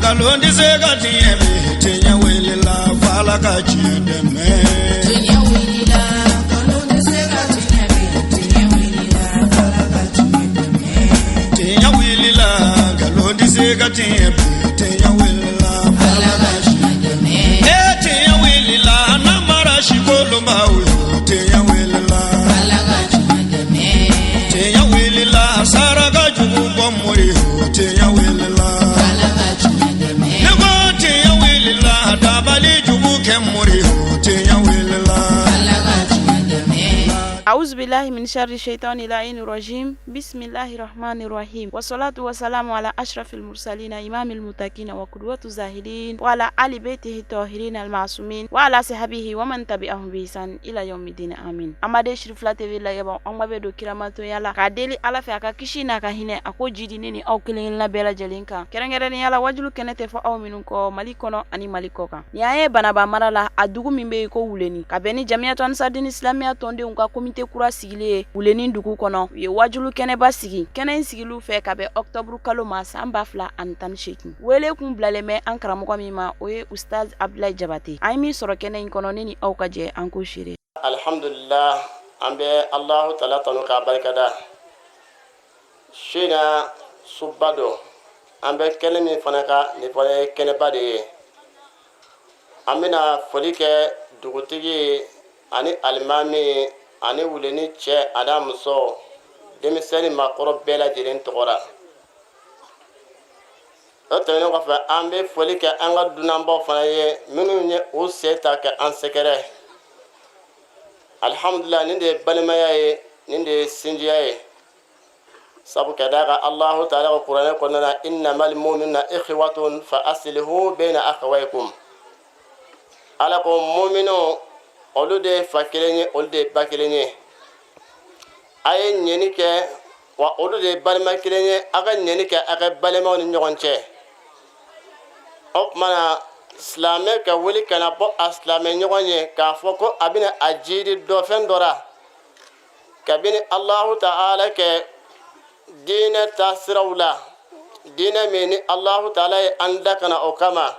Nkalon tɛ se ka tiɲɛ bi, tiɲɛ wulila f'Ala ka tiɲɛ dɛmɛ. Tiɲɛ wulila, nkalon tɛ se ka tiɲɛ bi, tiɲɛ wulila f'Ala ka tiɲɛ dɛmɛ. Tiɲɛ wulila, nkalon tɛ se ka tiɲɛ bi, tiɲɛ wulila f'Ala Ala ka ka tiɲɛ dɛmɛ. E tiɲɛ wulila, namara sikolonbaw yo, tiɲɛ wulila. Ala ka tiɲɛ dɛmɛ. Tiɲɛ wulila, saraka jugu bɔ mori yo, tiɲɛ wulila. Ala ka tiɲɛ dɛmɛ. Ne ko tiɲɛ wulila, dabali jugu kɛ mori yo, tiɲɛ wulila. Ala ka tiɲɛ dɛmɛ. أعوذ بالله من شر الشيطان اللعين الرجيم بسم الله الرحمن الرحيم والصلاة والسلام على أشرف المرسلين إمام المتقين وقدوة الزاهدين وعلى آل بيته الطاهرين المعصومين وعلى صحبه ومن تبعهم بإحسان إلى يوم الدين آمين. Amade Sirifila TV lajɛbaw, an bɛ don kiramatoya la k'a deli Ala fɛ a ka kisi n'a ka hinɛ a ko jidi ne ni aw kelen kelenna bɛɛ lajɛlen kan, kɛrɛnkɛrɛnnenya la wajulu kɛnɛ tɛ fɔ aw minnu kɔ Mali kɔnɔ ani Mali kɔ kan. Nin y'an ye Banaba mara la, a dugu min bɛ yen ko Wuleni, ka bɛn ni Jamiyatu Ansaridini Silamɛya tɔndenw ka komite kura sigilen ye Wuleni dugu kɔnɔ. U ye wajulu kɛnɛba sigi. Kɛnɛ in sigiliw fɛ ka bɛn ɔkutɔburu kalo ma san 2018. Wele kun bilalen bɛ an karamɔgɔ min ma, o ye Ustaz Abdulayi Jabate. An ye min sɔrɔ kɛnɛ in kɔnɔ, ne ni aw ka jɛ an k'o seere. Alhamdulillah, an bɛ Allahu Taala tanu k'a barikada. Su in na, suba don, an bɛ kɛnɛ min fana kan, nin fana ye kɛnɛba de ye. An bɛna foli kɛ dugutigi ani alimami ani Wuleni cɛ ani muso, denmisɛnnin, maakɔrɔ bɛɛ lajɛlen tɔgɔ la. O tɛmɛnen kɔfɛ, an bɛ foli kɛ an ka dunanbaw fana ye, minnu ye u sen ta kɛ an sɛgɛrɛ. Alhamdulillah, nin de ye balimaya ye, nin de ye sinjiya ye, sabu ka d'a kan Allahu Taala ko kuranɛ kɔnɔna na: innamal mu'minuna ikhwatun fa aslihu bayna akhawaykum. Ala ko muminu, olu de ye fa kelen ye, olu de ye ba kelen ye, a ye ɲɛni kɛ. Wa olu de ye balima kelen ye, a ka ɲɛni kɛ a ka balimaw ni ɲɔgɔn cɛ. O tuma na, silamɛ ka wuli ka na bɔ a silamɛ ɲɔgɔn ye k'a fɔ ko a bɛna a jiidi dɔ fɛn dɔ la, kabini Alahu Taala kɛ diinɛ taasiraw la, diinɛ min ni Alahu Taala ye an da ka na o kama,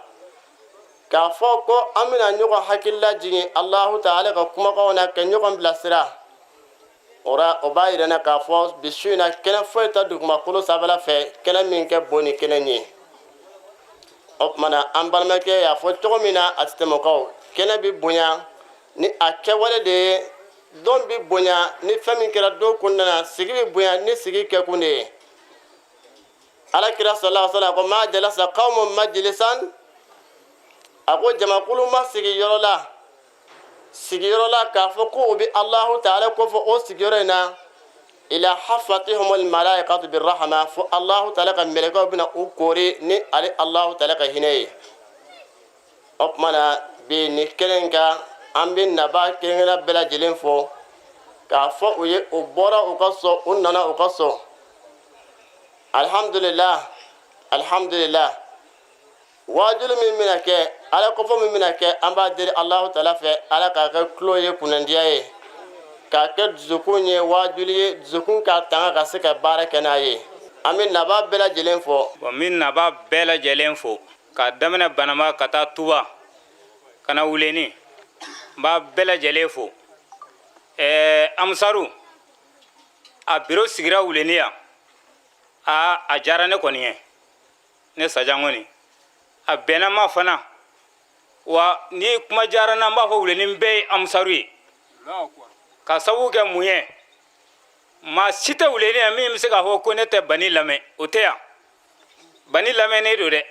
k'a fɔ ko an bɛna ɲɔgɔn hakilila jigin Alahu Taala ka kumakanw na, ka ɲɔgɔn bilasira o ra, o b'a yira na k'a fɔ bi su in na, kɛnɛ foyi tɛ dugumakolo sanfɛla fɛ, kɛnɛ min kɛ bon ni kɛnɛ ye. O tuma na, an balimakɛ y'a fɔ cogo min na, a tɛ tɛmɛ o kan. O kɛnɛ bɛ bonya ni a kɛwale de ye, don bɛ bonya ni fɛn min kɛra don kɔnɔna na, sigi bɛ bonya ni sigi kɛkun de ye. Ala kira sallallahu alaihi wasallam ko: ma jalasa qaumun majlisan, a ko jamakulu ma sigi yɔrɔ la, sigiyɔrɔ la k'a fɔ ko u bɛ Alahu Taala kofɔ o sigiyɔrɔ in na, ila hafatihumul malaikatu birrahma, fo Alahu Taala ka mɛlɛkɛw bɛna u koori ni ale Alahu Taala ka hinɛ ye. O tuma na, bi nin kɛnɛ in kan, an bɛ naba kelen kelenna bɛɛ lajɛlen fo k'a fɔ u ye u bɔra u ka so, u nana u ka so. Alhamdulilah, alhamdulilah. Waajuli min bɛna kɛ, Ala kofɔ min bɛna kɛ, an b'a deli Alahu Taala fɛ, Ala k'a kɛ tulo ye kunnandiya ye, k'a kɛ dusukun ye waajuli ye, dusukun k'a tanga ka se ka baara kɛ n'a ye. An bɛ naba bɛɛ lajɛlen fo. Bon, n bɛ naba bɛɛ lajɛlen fo, k'a daminɛ Banamba ka taa Tuba ka na Wuleni, n b'a bɛɛ lajɛlen fo. Amusaru a biro sigira Wuleni yan, a diyara ne kɔni ye, ne Sajan kɔni, a bɛnna ma fana. Wa ni kuma diyara n na, n b'a fɔ Wuleni bɛɛ ye Amusaru ye, ka sababu kɛ mun ye? Maa si tɛ Wuleni yan min bɛ se k'a fɔ ko ne tɛ Bani lamɛn, o tɛ yan. Bani lamɛnnen don dɛ,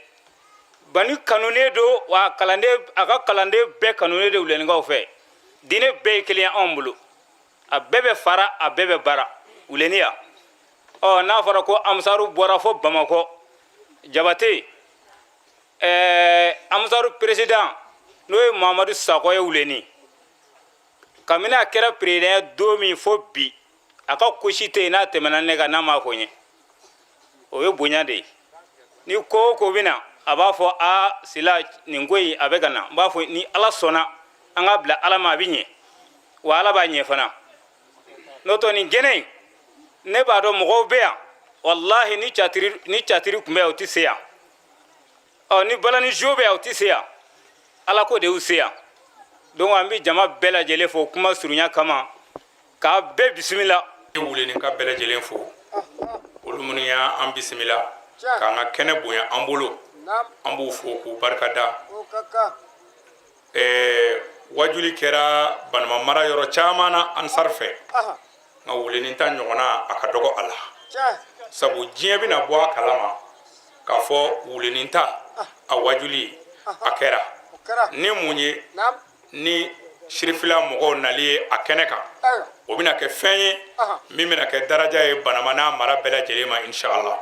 Bani kanunen don, wa kalanden, a ka kalanden bɛɛ kanunen don Wulenikaw fɛ. Diinɛ bɛɛ ye kelen ye anw bolo, a bɛɛ bɛ fara, a bɛɛ bɛ baara Wuleni yan. Ɔ, n'a fɔra ko Amusaru bɔra fo Bamakɔ, Jabate, Amusaru président, n'o ye Mamadu Sakɔ ye Wuleni, kabini a kɛra président ye don min fo bi, a ka ko si tɛ yen n'a tɛmɛna ne kan n'a m'a fɔ n ye. O ye bonya de ye. Ni ko o ko bɛ na, a b'a fɔ: a sila nin ko in a bɛ ka na. N b'a fɔ ni Ala sɔnna, an k'a bila Ala ma, a bɛ ɲɛ, wa Ala b'a ɲɛ fana. N'o tɛ, nin kɛnɛ in, ne b'a dɔn mɔgɔw bɛ yan, walahi, ni catiri tun bɛ yan, o tɛ se yan. Ɔ, ni balani jo bɛ yan, u tɛ se yan, Ala ko de y'u se yan. Donc an bɛ jama bɛɛ lajɛlen fo kuma surunya kama, k'a bɛɛ bisimila. Wuleninka bɛɛ lajɛlen fo, olu minnu y'an bisimila k'an ka kɛnɛ bonya an bolo, an b'u fo k'u barika da. Wajuli kɛra Banama mara yɔrɔ caman na Ansar fɛ, nka Wulenin ta ɲɔgɔnna, a ka dɔgɔ a la, sabu diɲɛ bɛna bɔ a kalama k'a fɔ Wulenin ta a wajuli a kɛra ni mun ye. Ni Sirifila mɔgɔw nali ye a kɛnɛ kan, o bɛna kɛ fɛn ye min bɛna kɛ daraja ye Banama n'a mara bɛɛ lajɛlen ma, inshallah.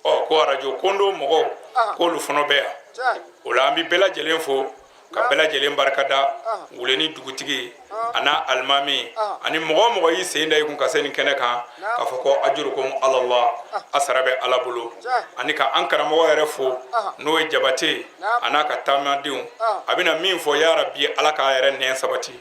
Ɔ, ko arajo Kondo mɔgɔw, k'olu fana bɛ yan. O la, an bɛ bɛɛ lajɛlen fo ka bɛɛ lajɛlen barikada. Wuleni dugutigi a n'a alimami ani mɔgɔ o mɔgɔ y'i sen da i kun ka se nin kɛnɛ kan, k'a fɔ ko ajurukum alallah, a sara bɛ Ala bolo. Ani ka an karamɔgɔ yɛrɛ fo, n'o ye Jabate a n'a ka taamadenw. A bɛna min fɔ, yarabi, Ala k'a yɛrɛ nɛn sabati.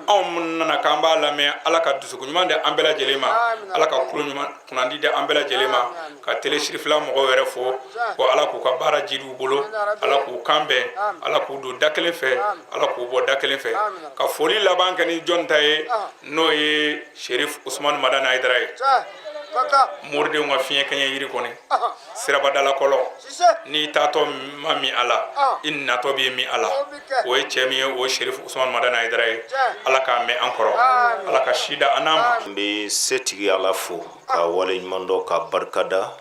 Anw minnu nana k'an b'a lamɛn, Ala ka dusukun ɲuman di an bɛɛ lajɛlen ma, Ala ka kulo ɲuman kunnandi di an bɛɛ lajɛlen ma. Ka télé Sirifila mɔgɔw yɛrɛ fo ko Ala k'u ka baara jidi u bolo, Ala k'u kan bɛn, Ala k'u don da kelen fɛ, Ala k'u bɔ da kelen fɛ. Ka foli laban kɛ ni jɔn ta ye, n'o ye Sherif Usman Madani Hayidara ye, moridenw ka fiɲɛ kɛɲɛ yiri kɔni sirabadala kɔlɔ, n'i taatɔ ma min a la, i natɔ b'i min a la. O ye cɛ min ye, o ye Sherif Usman Madani Hayidara ye. Ala k'a mɛn an kɔrɔ, Ala ka si da an n'a ma. N bɛ setigi Ala fo ka waleɲuman dɔn ka barikada,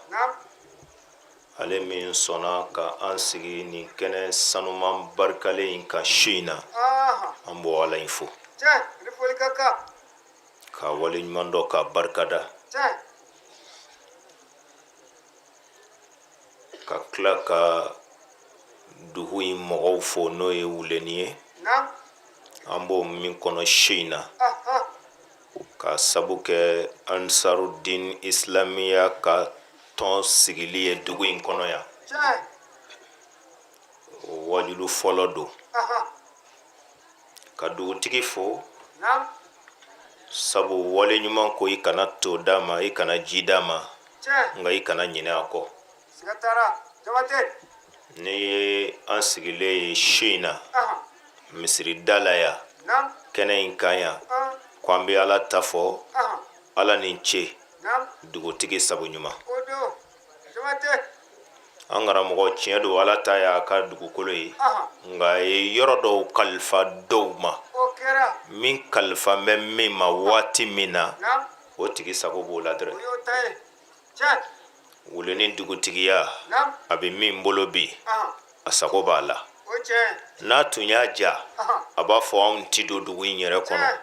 ale min sɔnna ka an sigi nin kɛnɛ sanuman barikalen in kan su in na. An b'o Ala in fo ka waleɲuman dɔn ka barikada, ka tila ka dugu in mɔgɔw fo, n'o ye Wuleni ye, an b'o min kɔnɔ su in na, ka sabu kɛ Ansarudin Islamiya ka tɔn sigili ye dugu in kɔnɔ yan. O wajulu fɔlɔ don. Ka dugutigi fo, sabu wale ɲuman ko, i kana to d'a ma, i kana ji d'a ma, nka i kana ɲinɛ a kɔ. N'i ye an sigilen ye su in na misiri da la yan, kɛnɛ in kan yan, ko an bɛ Ala ta fɔ, Ala ni ce, dugutigi sabu ɲuman. An karamɔgɔ, tiɲɛ don, Ala ta y'a ka dugukolo ye, nka a ye yɔrɔ dɔw kalifa dɔw ma. Min kalifa bɛ min ma waati min na, o tigi sago b'o la dɛrɛ. Wuleni dugutigiya a bɛ min bolo bi, a sago b'a la. N'a tun y'a ja, a b'a fɔ anw ti don dugu in yɛrɛ kɔnɔ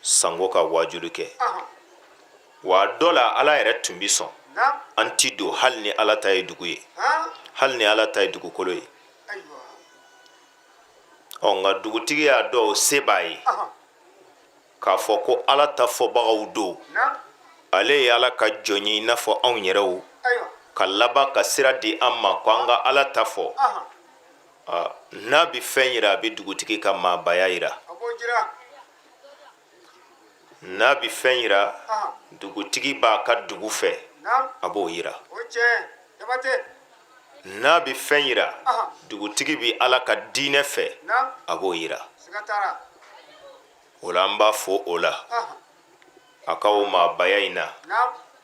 sanko ka wajuli kɛ. Wa dɔ la, Ala yɛrɛ tun bi sɔn an ti don, hali ni Ala ta ye dugu ye, hali ni Ala ta ye dugukolo ye. Ɔ, nka dugutigi y'a dɔn o se b'a ye k'a fɔ ko Ala ta fɔbagaw don, ale ye Ala ka jɔn ye i n'a fɔ anw yɛrɛw, ka laban ka sira di an ma ko an ka Ala ta fɔ. N'a bɛ fɛn yira, a bɛ dugutigi ka maabaya yira. N'a bɛ fɛn yira, dugutigi b'a ka dugu fɛ, a b'o yira. N'a bɛ fɛn yira, dugutigi bɛ Ala ka diinɛ fɛ, a b'o yira. O la, an b'a fo o la, a ka o maabaya in na,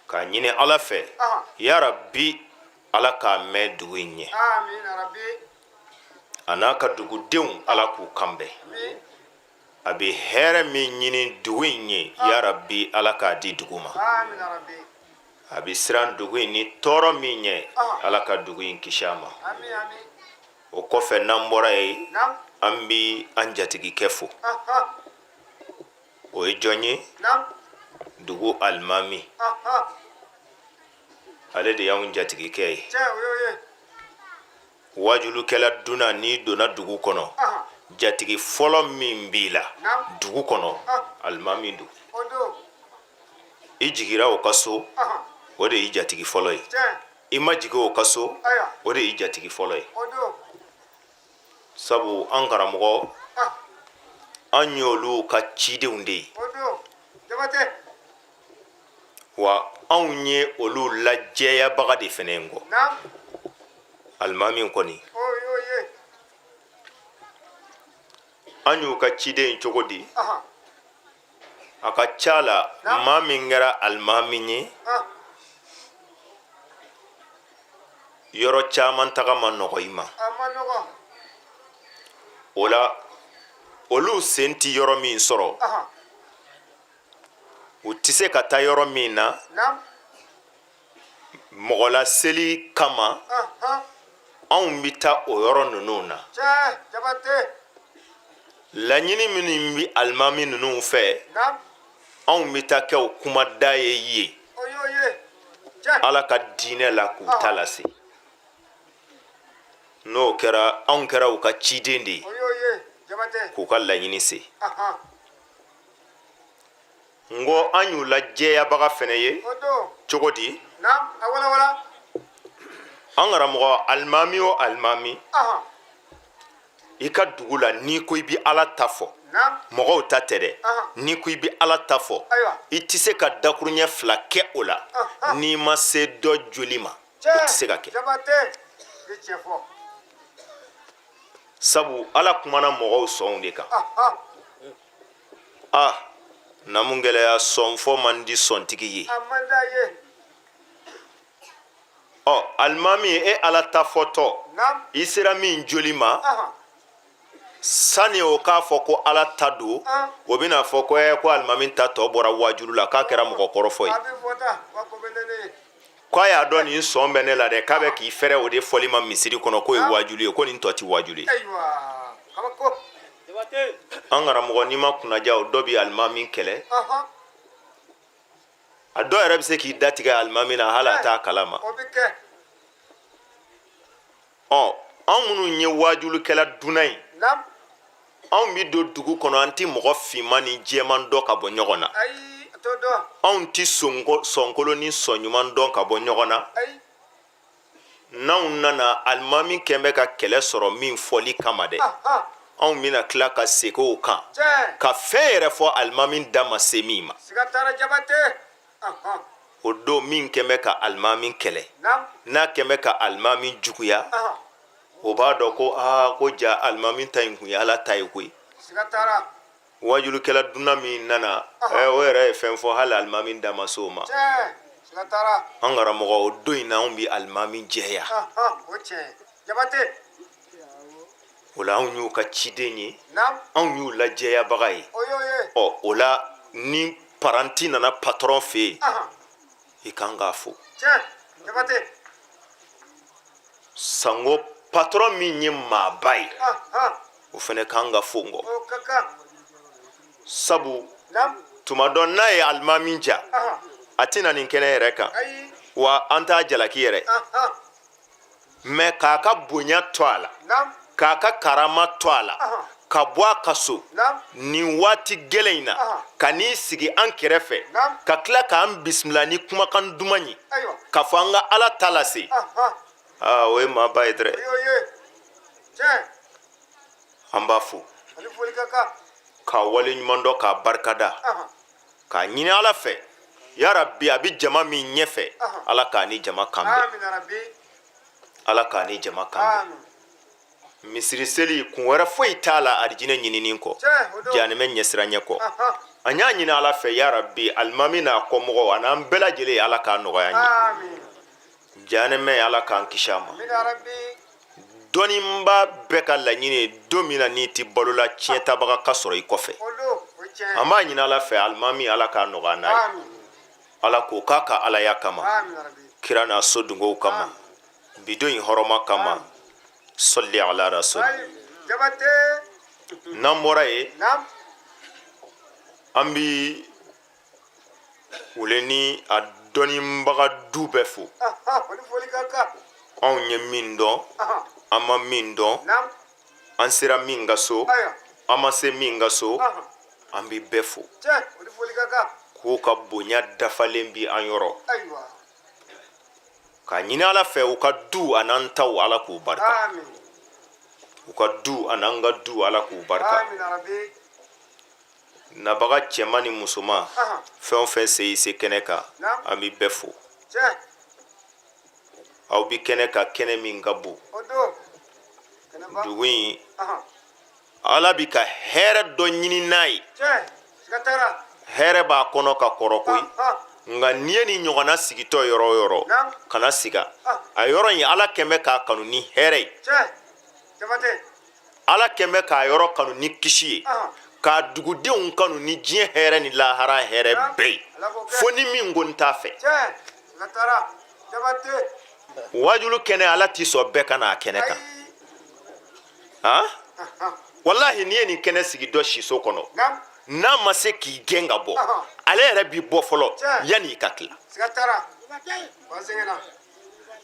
k'a ɲini Ala fɛ, yarabi, Ala k'a mɛn dugu in ɲɛ, a n'a ka dugudenw, Ala k'u kanbɛn. A bɛ hɛrɛ min ɲini dugu in ye, yarabi, Ala k'a di dugu ma. A bɛ siran dugu in ni tɔɔrɔ min ɲɛ, Ala ka dugu in kisi a ma. O kɔfɛ, n'an bɔra yen, an bɛ an jatigikɛ fo. O ye jɔn ye? Dugu alimami, ale de y'anw jatigikɛ ye. Wajulukɛla dunan, n'i donna dugu kɔnɔ, jatigi fɔlɔ min b'i la dugu kɔnɔ, alimami don. I jigira o ka so, o de y'i jatigi fɔlɔ ye. I ma jigin o ka so, o de y'i jatigi fɔlɔ ye. Sabu an karamɔgɔ, an y'olu ka cidenw de ye, wa anw ye olu lajɛyabaga de fɛnɛ ye. Nkɔ Alimami kɔni, an y'u ka ciden ye cogo di? A ka ca la, maa min kɛra alimami ye, yɔrɔ caman taga man nɔgɔ i ma. O la, olu sen tɛ yɔrɔ min sɔrɔ, u tɛ se ka taa yɔrɔ min na mɔgɔ laseli kama, anw bɛ taa o yɔrɔ ninnu na. Laɲini minnu bɛ alimami ninnu fɛ, anw bɛ taa kɛ o kumada ye yen Ala ka diinɛ la, k'u ta lase. N'o kɛra, anw kɛra u ka ciden de ye k'u ka laɲini se. N ko an y'u lajɛyabaga fɛnɛ ye cogo di? An karamɔgɔ, alimami o alimami, i ka dugu la, n'i ko i bɛ Ala ta fɔ, mɔgɔw ta tɛ dɛ, n'i ko i bɛ Ala ta fɔ, i tɛ se ka dakuruɲɛ fila kɛ o la n'i ma se dɔ joli ma. O tɛ se ka kɛ, sabu Ala kumana mɔgɔw sɔnw de kan. A namu gɛlɛya, sɔnfɔ man di sɔntigi ye. Ɔ alimami, e Ala ta fɔtɔ, i sera min joli ma, sani o k'a fɔ ko Ala ta don, o bɛna fɔ ko ɛ ko alimami ta tɔ bɔra wajulu la, k'a kɛra mɔgɔ kɔrɔfɔ ye, k'a y'a dɔn nin sɔn bɛ ne la dɛ, k'a bɛ k'i fɛrɛ o de fɔli ma misiri kɔnɔ k'o ye wajulu ye, ko nin tɔ ti wajulu ye. An karamɔgɔ, n'i ma kunnaja, o dɔ bi alimami kɛlɛ. A dɔ yɛrɛ bɛ se k'i datigɛ alimami na, hali a t'a kalama. Ɔ anw minnu ye wajulikɛla dunan ye, anw bɛ don dugu kɔnɔ, an tɛ mɔgɔ finman ni jɛman dɔn ka bɔ ɲɔgɔn na, anw tɛ sɔnkolon ni sɔn ɲuman dɔn ka bɔ ɲɔgɔn na. N'anw nana, alimami kɛn bɛ ka kɛlɛ sɔrɔ min fɔli kama dɛ, anw bɛna tila ka segin o kan ka fɛn yɛrɛ fɔ alimami da ma se min ma. O don, min kɛn bɛ ka alimami kɛlɛ, n'a kɛn bɛ ka alimami juguya, o b'a dɔn ko aa, ko ja alimami ta in kun ye Ala ta ye koyi. Wajulikɛla dunan min nana, o yɛrɛ ye fɛn fɔ, hali alimami da ma se o ma. An karamɔgɔ, o don in na, anw bɛ alimami jɛya. O la, anw y'u ka ciden ye, anw y'u lajɛyabaga ye. Ɔ o la, ni paranti nana patɔrɔn fɛ yen, i kan k'a fo. Sango patɔrɔn min ye maaba ye, o fana kan ka fo. Nkɔ sabu tuma dɔ n'a ye alimami ja, a tɛna nin kɛnɛ yɛrɛ kan wa, an t'a jalaki yɛrɛ. Mɛ k'a ka bonya to a la, k'a ka karama to a la, ka bɔ a ka so nin waati gɛlɛn in na, ka n'i sigi an kɛrɛfɛ, ka tila k'an bisimila ni kumakan duman ye, k'a fɔ an ka Ala ta lase, aa, o ye maaba ye dɛrɛ. An b'a fo k'a wale ɲuman dɔn, k'a barikada, k'a ɲini Ala fɛ, yarabi, a bɛ jama min ɲɛfɛ, Ala k'a ni jama kan bɛn, Ala k'a ni jama kan bɛn. Misiri seli kun wɛrɛ foyi t'a la arijinɛ ɲinini kɔ, janimɛ ɲɛsiranɲɛ kɔ. An y'a ɲini Ala fɛ, yarabi, alimami n'a kɔmɔgɔw a n'an bɛɛ lajɛlen, Ala k'a nɔgɔya an ye. Janimɛ, Ala k'an kisi a ma. Dɔnniba bɛɛ ka laɲini ye, don min na n'i tɛ balo la, tiɲɛtabaga ka sɔrɔ i kɔfɛ. An b'a ɲini Ala fɛ, alimami, Ala k'a nɔgɔya n'a ye, Ala k'o k'a ka alaya kama, kira n'a so dungow kama, bidon in hɔrɔma kama, sɔli ala rasul. N'an bɔra yen, an bi Wuleni a dɔnnibaga du bɛɛ fo. Anw ye min dɔn, an ma min dɔn, an sera min ka so, an ma se min ka so, an bi bɛɛ fo k'u ka bonya dafalen bi an yɔrɔ, k'a ɲini Ala fɛ, u ka du a n'an taw, Ala k'u barika. U ka du a n'an ka du, Ala k'u barika. Nabaga cɛman ni musoman, fɛn o fɛn se i se kɛnɛ kan, an bɛ bɛɛ fo. Aw bi kɛnɛ kan, kɛnɛ min ka bon. Dugu in, Ala bi ka hɛrɛ dɔ ɲini n'a ye. Hɛrɛ b'a kɔnɔ ka kɔrɔ koyi, nka n'i ye nin ɲɔgɔnna sigitɔ yɔrɔ o yɔrɔ, kana siga a yɔrɔ in. Ala kɛn bɛ k'a kanu ni hɛrɛ ye, Ala kɛn bɛ k'a yɔrɔ kanu ni kisi ye, k'a dugudenw kanu ni diɲɛ hɛrɛ ni lahara hɛrɛ bɛɛ ye, fo ni min ko n t'a fɛ. Wajulu kɛnɛ, Ala ti sɔn bɛɛ ka n'a kɛnɛ kan. Han, walahi, n'i ye nin kɛnɛ sigi dɔ siso kɔnɔ, n'a ma se k'i gɛn ka bɔ, ale yɛrɛ b'i bɔ fɔlɔ yanni i ka tila.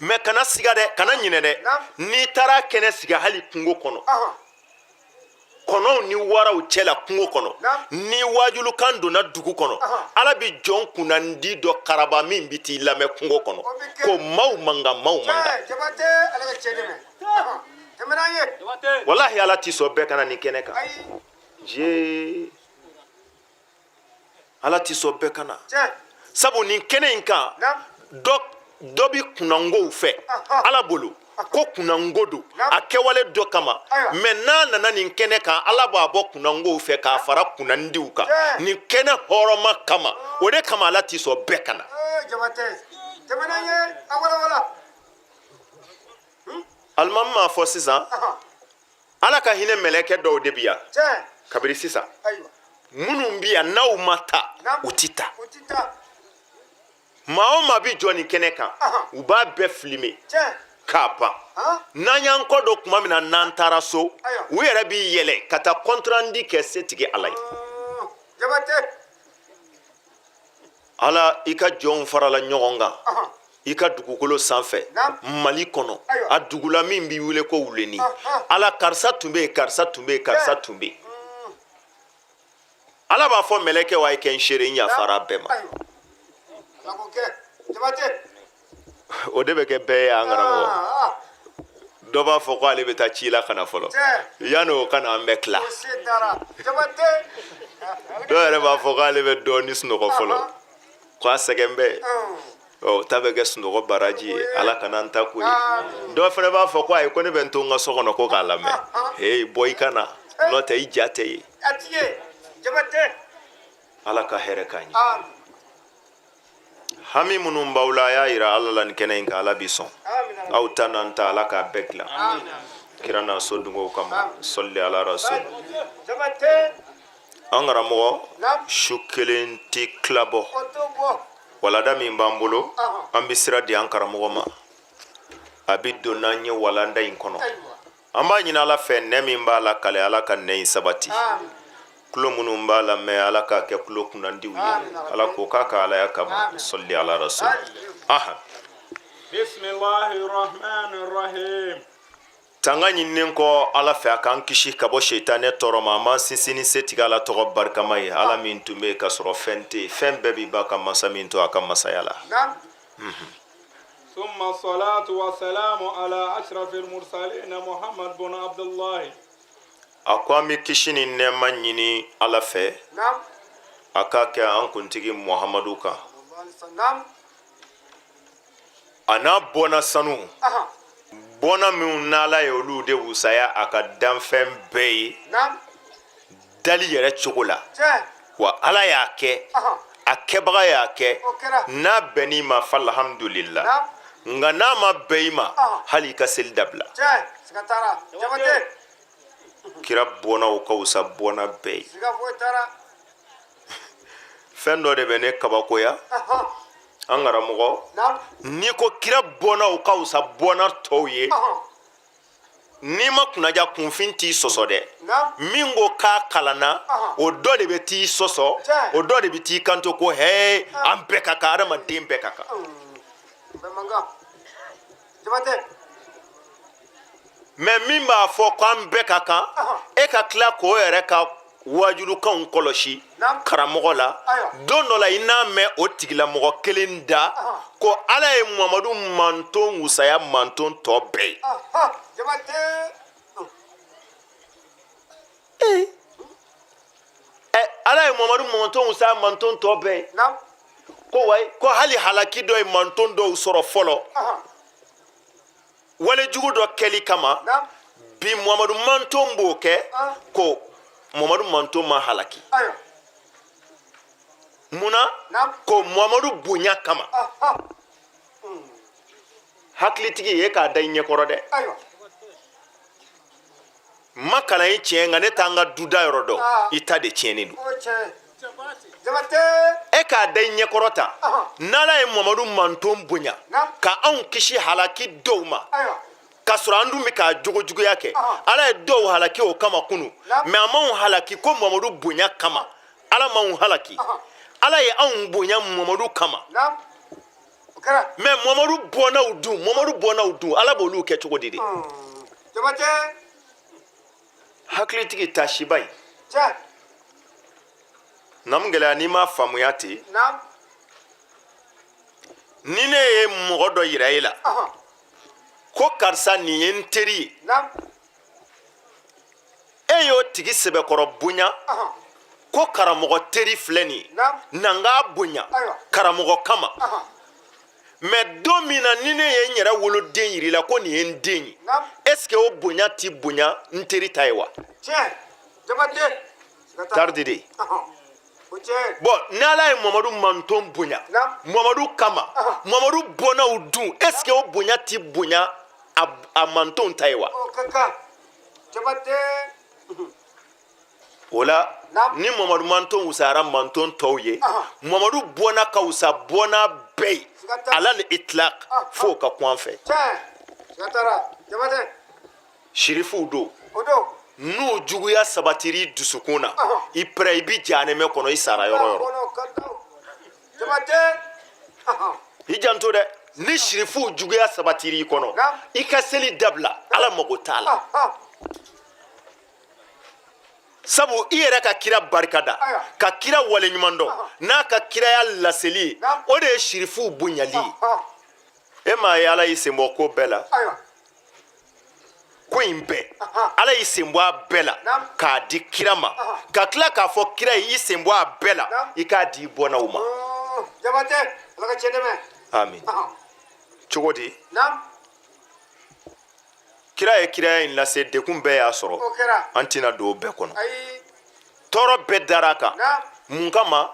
Mɛ kana siga dɛ, kana ɲinɛ dɛ, n'i taara kɛnɛ sigi hali kungo kɔnɔ, kɔnɔw ni waraw cɛla kungo kɔnɔ, ni wajulukan donna dugu kɔnɔ, Ala bi jɔn kunnandi dɔ karaba min bi t'i lamɛn kungo kɔnɔ ko maaw mankan, maaw mankan. Walahi, Ala ti sɔn bɛɛ ka na nin kɛnɛ kan. Je, Ala ti sɔn bɛɛ ka na, sabu nin kɛnɛ in kan, dɔ dɔ bi kunnangow fɛ Ala bolo ko kunnango don a kɛwale dɔ kama. Mɛ n'a nana nin kɛnɛ kan, Ala b'a bɔ kunnangow fɛ k'a fara kunnandiw kan nin kɛnɛ hɔrɔma kama. O de kama Ala ti sɔn bɛɛ ka na. Alimami m'a fɔ sisan, Ala ka hinɛ mɛlɛkɛ dɔw de bi yan kabiri sisan. Minnu bi yan, n'aw ma ta, u ti ta. Maa o maa bi jɔ nin kɛnɛ kan, u b'a bɛɛ filime k'a ban. N'an y'an kɔ don tuma min na, n'an taara so, u yɛrɛ bi yɛlɛ ka taa compte rendu kɛ setigi Ala ye. Ala, i ka jɔnw farala ɲɔgɔn kan i ka dugukolo sanfɛ, Mali kɔnɔ, a dugula min b'i wele ko Wuleni. Ala, karisa tun bɛ yen, karisa tun bɛ yen, karisa tun bɛ yen. Ala b'a fɔ mɛlɛkɛ wa, ye kɛ n seere, n yafara bɛɛ ma. O de bɛ kɛ bɛɛ ye. An karamɔgɔ dɔ b'a fɔ ko ale bɛ taa ci la ka na fɔlɔ, yanni o ka na, an bɛ tila. Dɔw yɛrɛ b'a fɔ k'ale bɛ dɔɔni sunɔgɔ fɔlɔ, ko a sɛgɛn bɛ o ta bɛ kɛ sunɔgɔ baraji ye. Ala kana an ta ko ye. Dɔw fana b'a fɔ ko ayi, ko ne bɛ n to n ka so kɔnɔ ko k'a lamɛn. Heyi, bɔ i ka na, n'o tɛ i ja tɛ ye. Ala ka hɛrɛ k'an ye. Hami minnu b'aw la, a y'a yira Ala la nin kɛnɛ in kan, Ala bi sɔn. Aw ta n'an ta, Ala k'a bɛɛ dilan kira n'a so dungow kama. Sɔli ala rasul. An karamɔgɔ, su kelen tɛ tila bɔ. Walanda min b'an bolo, an bɛ sira di an karamɔgɔ ma, a bɛ don n'an ye walanda in kɔnɔ. An b'a ɲini Ala fɛ, nɛ min b'a la kale, Ala ka nɛ in sabati. Tulo minnu b'a lamɛn, Ala k'a kɛ tulo kunnandiw ye. Ala k'o k'a ka alaya kama. Sɔli ala rasul. Aha. Bismillahirrahmanirrahim. Tanga ɲininen kɔ Ala fɛ a k'an kisi ka bɔ seitanɛ tɔɔrɔ ma, an b'an sinsin ni setigi Ala tɔgɔ barikama ye, Ala min tun bɛ yen ka sɔrɔ fɛn tɛ yen, fɛn bɛɛ b'i ba ka masa min to a ka masaya la. Summa salatu wa salamu ala ashrafil mursalin Muhammad bun Abdullahi. A ko an bɛ kisi ni nɛɛma ɲini Ala fɛ, a k'a kɛ an kuntigi Muhamadu kan, a n'a bɔnna sanu bɔnna minnu n'Ala ye olu de wusaya a ka danfɛn bɛɛ ye dali yɛrɛ cogo la. Wa Ala y'a kɛ, a kɛbaga y'a kɛ. N'a bɛnn'i ma, falhamdulila, nka n'a ma bɛn i ma, hali i ka seli dabila. Kira bɔnnaw ka wusa bɔnna bɛɛ ye. Fɛn dɔ de bɛ ne kabakoya, an karamɔgɔ. N'i ko kira bɔnnaw ka wusa bɔnna tɔw ye, n'i ma kunnaja, kunfin t'i sɔsɔ dɛ. Min ko k'a kalanna, o dɔ de bɛ t'i sɔsɔ, o dɔ de bɛ t'i kanto ko hɛ, an bɛɛ ka kan, adamaden bɛɛ ka kan. Mɛ min b'a fɔ ko an bɛɛ ka kan, e ka tila k'o yɛrɛ ka wajulukanw kɔlɔsi karamɔgɔ la, don dɔ la i n'a mɛn o tigilamɔgɔ kelen da ko Ala ye Muhamadu manton wusaya manton tɔ bɛɛ ye. Ɛ, Ala ye Muhamadu manton wusaya manton tɔ bɛɛ ye, ko wayi, ko hali halaki dɔ ye manton dɔw sɔrɔ fɔlɔ. Walejugu dɔ kɛli kama, bi Muhamadu manton b'o kɛ ko Muhamadu manton ma halaki. Mun na? Ko Muhamadu bonya kama. Hakilitigi ye k'a da i ɲɛkɔrɔ dɛ. N ma kalan ye tiɲɛ, nka ne t'an ka duda yɔrɔ dɔn, i ta de tiɲɛnen don. E k'a da i ɲɛkɔrɔ ta, n'Ala ye Mamadu manton bonya ka anw kisi halaki dɔw ma, k'a sɔrɔ an dun bɛ k'a jogojuguya kɛ. Ala ye dɔw halaki o kama kunu, mais a m'anw halaki ko Mamadu bonya kama. Ala m'anw halaki, Ala ye anw bonya Mamadu kama. Mais Mamadu bɔnnaw dun, Mamadu bɔnnaw dun, Ala b'olu kɛ cogo di de? Hakilitigi tasiba in namu gɛlɛya n'i m'a faamuya ten. Ni ne ye mɔgɔ dɔ yira e la ko karisa nin ye n teri ye, e y'o tigi sɛbɛkɔrɔ bonya ko karamɔgɔ teri filɛ nin ye, na n k'a bonya karamɔgɔ kama. Mais don min na ni ne ye n yɛrɛ woloden yir'i la ko nin ye n den ye, est ce que o bonya ti bonya n teri ta ye wa? Taridi de. Bon, n'Ala ye Mamadu manton bonya Mamadu kama, Mamadu bɔnnaw dun, est ce que o bonya ti bonya a mantonw ta ye wa? O la, ni Mamadu manton wusayara manton tɔw ye, Mamadu bɔnna ka wusa bɔnna bɛɛ ye alal itlaq, f'o ka kun an fɛ. Sirifuw don, n'u juguya sabatira i dusukun na, i pɛrɛ i bi jahanɛmɛ kɔnɔ, i sara yɔrɔ yɔrɔ. I janto dɛ, ni sirifuw juguya sabatira i kɔnɔ, i ka seli dabila, Ala mago t'a la, sabu i yɛrɛ ka kira barika da, ka kira waleɲuman dɔn n'a ka kiraya laseli ye, o de ye sirifuw bonyali ye. E m'a ye, Ala y'i sen bɔ ko bɛɛ la, ko in bɛɛ Ala y'i sen bɔ a bɛɛ la k'a di kira ma, ka tila k'a fɔ kira ye i sen bɔ a bɛɛ la, i k'a di i bɔnnaw ma. Amin. Cogo di? Kira ye kiraya in lase, degun bɛɛ y'a sɔrɔ, an tɛna don o bɛɛ kɔnɔ. Tɔɔrɔ bɛɛ dara a kan. Mun kama?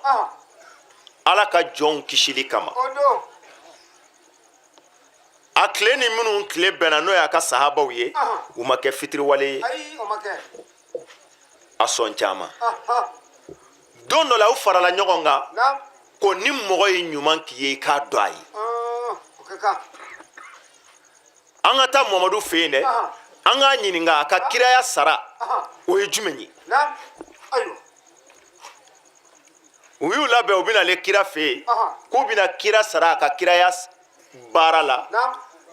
Ala ka jɔnw kisili kama. A tile ni minnu tile bɛnna, n'o y'a ka sahabaw ye, u ma kɛ fitiriwale ye a sɔn caman. Don dɔ la, u farala ɲɔgɔn kan ko ni mɔgɔ ye ɲuman k'i ye, i k'a dɔn a ye. An ka taa Mamadu fɛ yen dɛ, an k'a ɲininka a ka kiraya sara o ye jumɛn ye. U y'u labɛn, u bɛna ale kira fɛ yen k'u bɛna kira sara a ka kiraya baara la.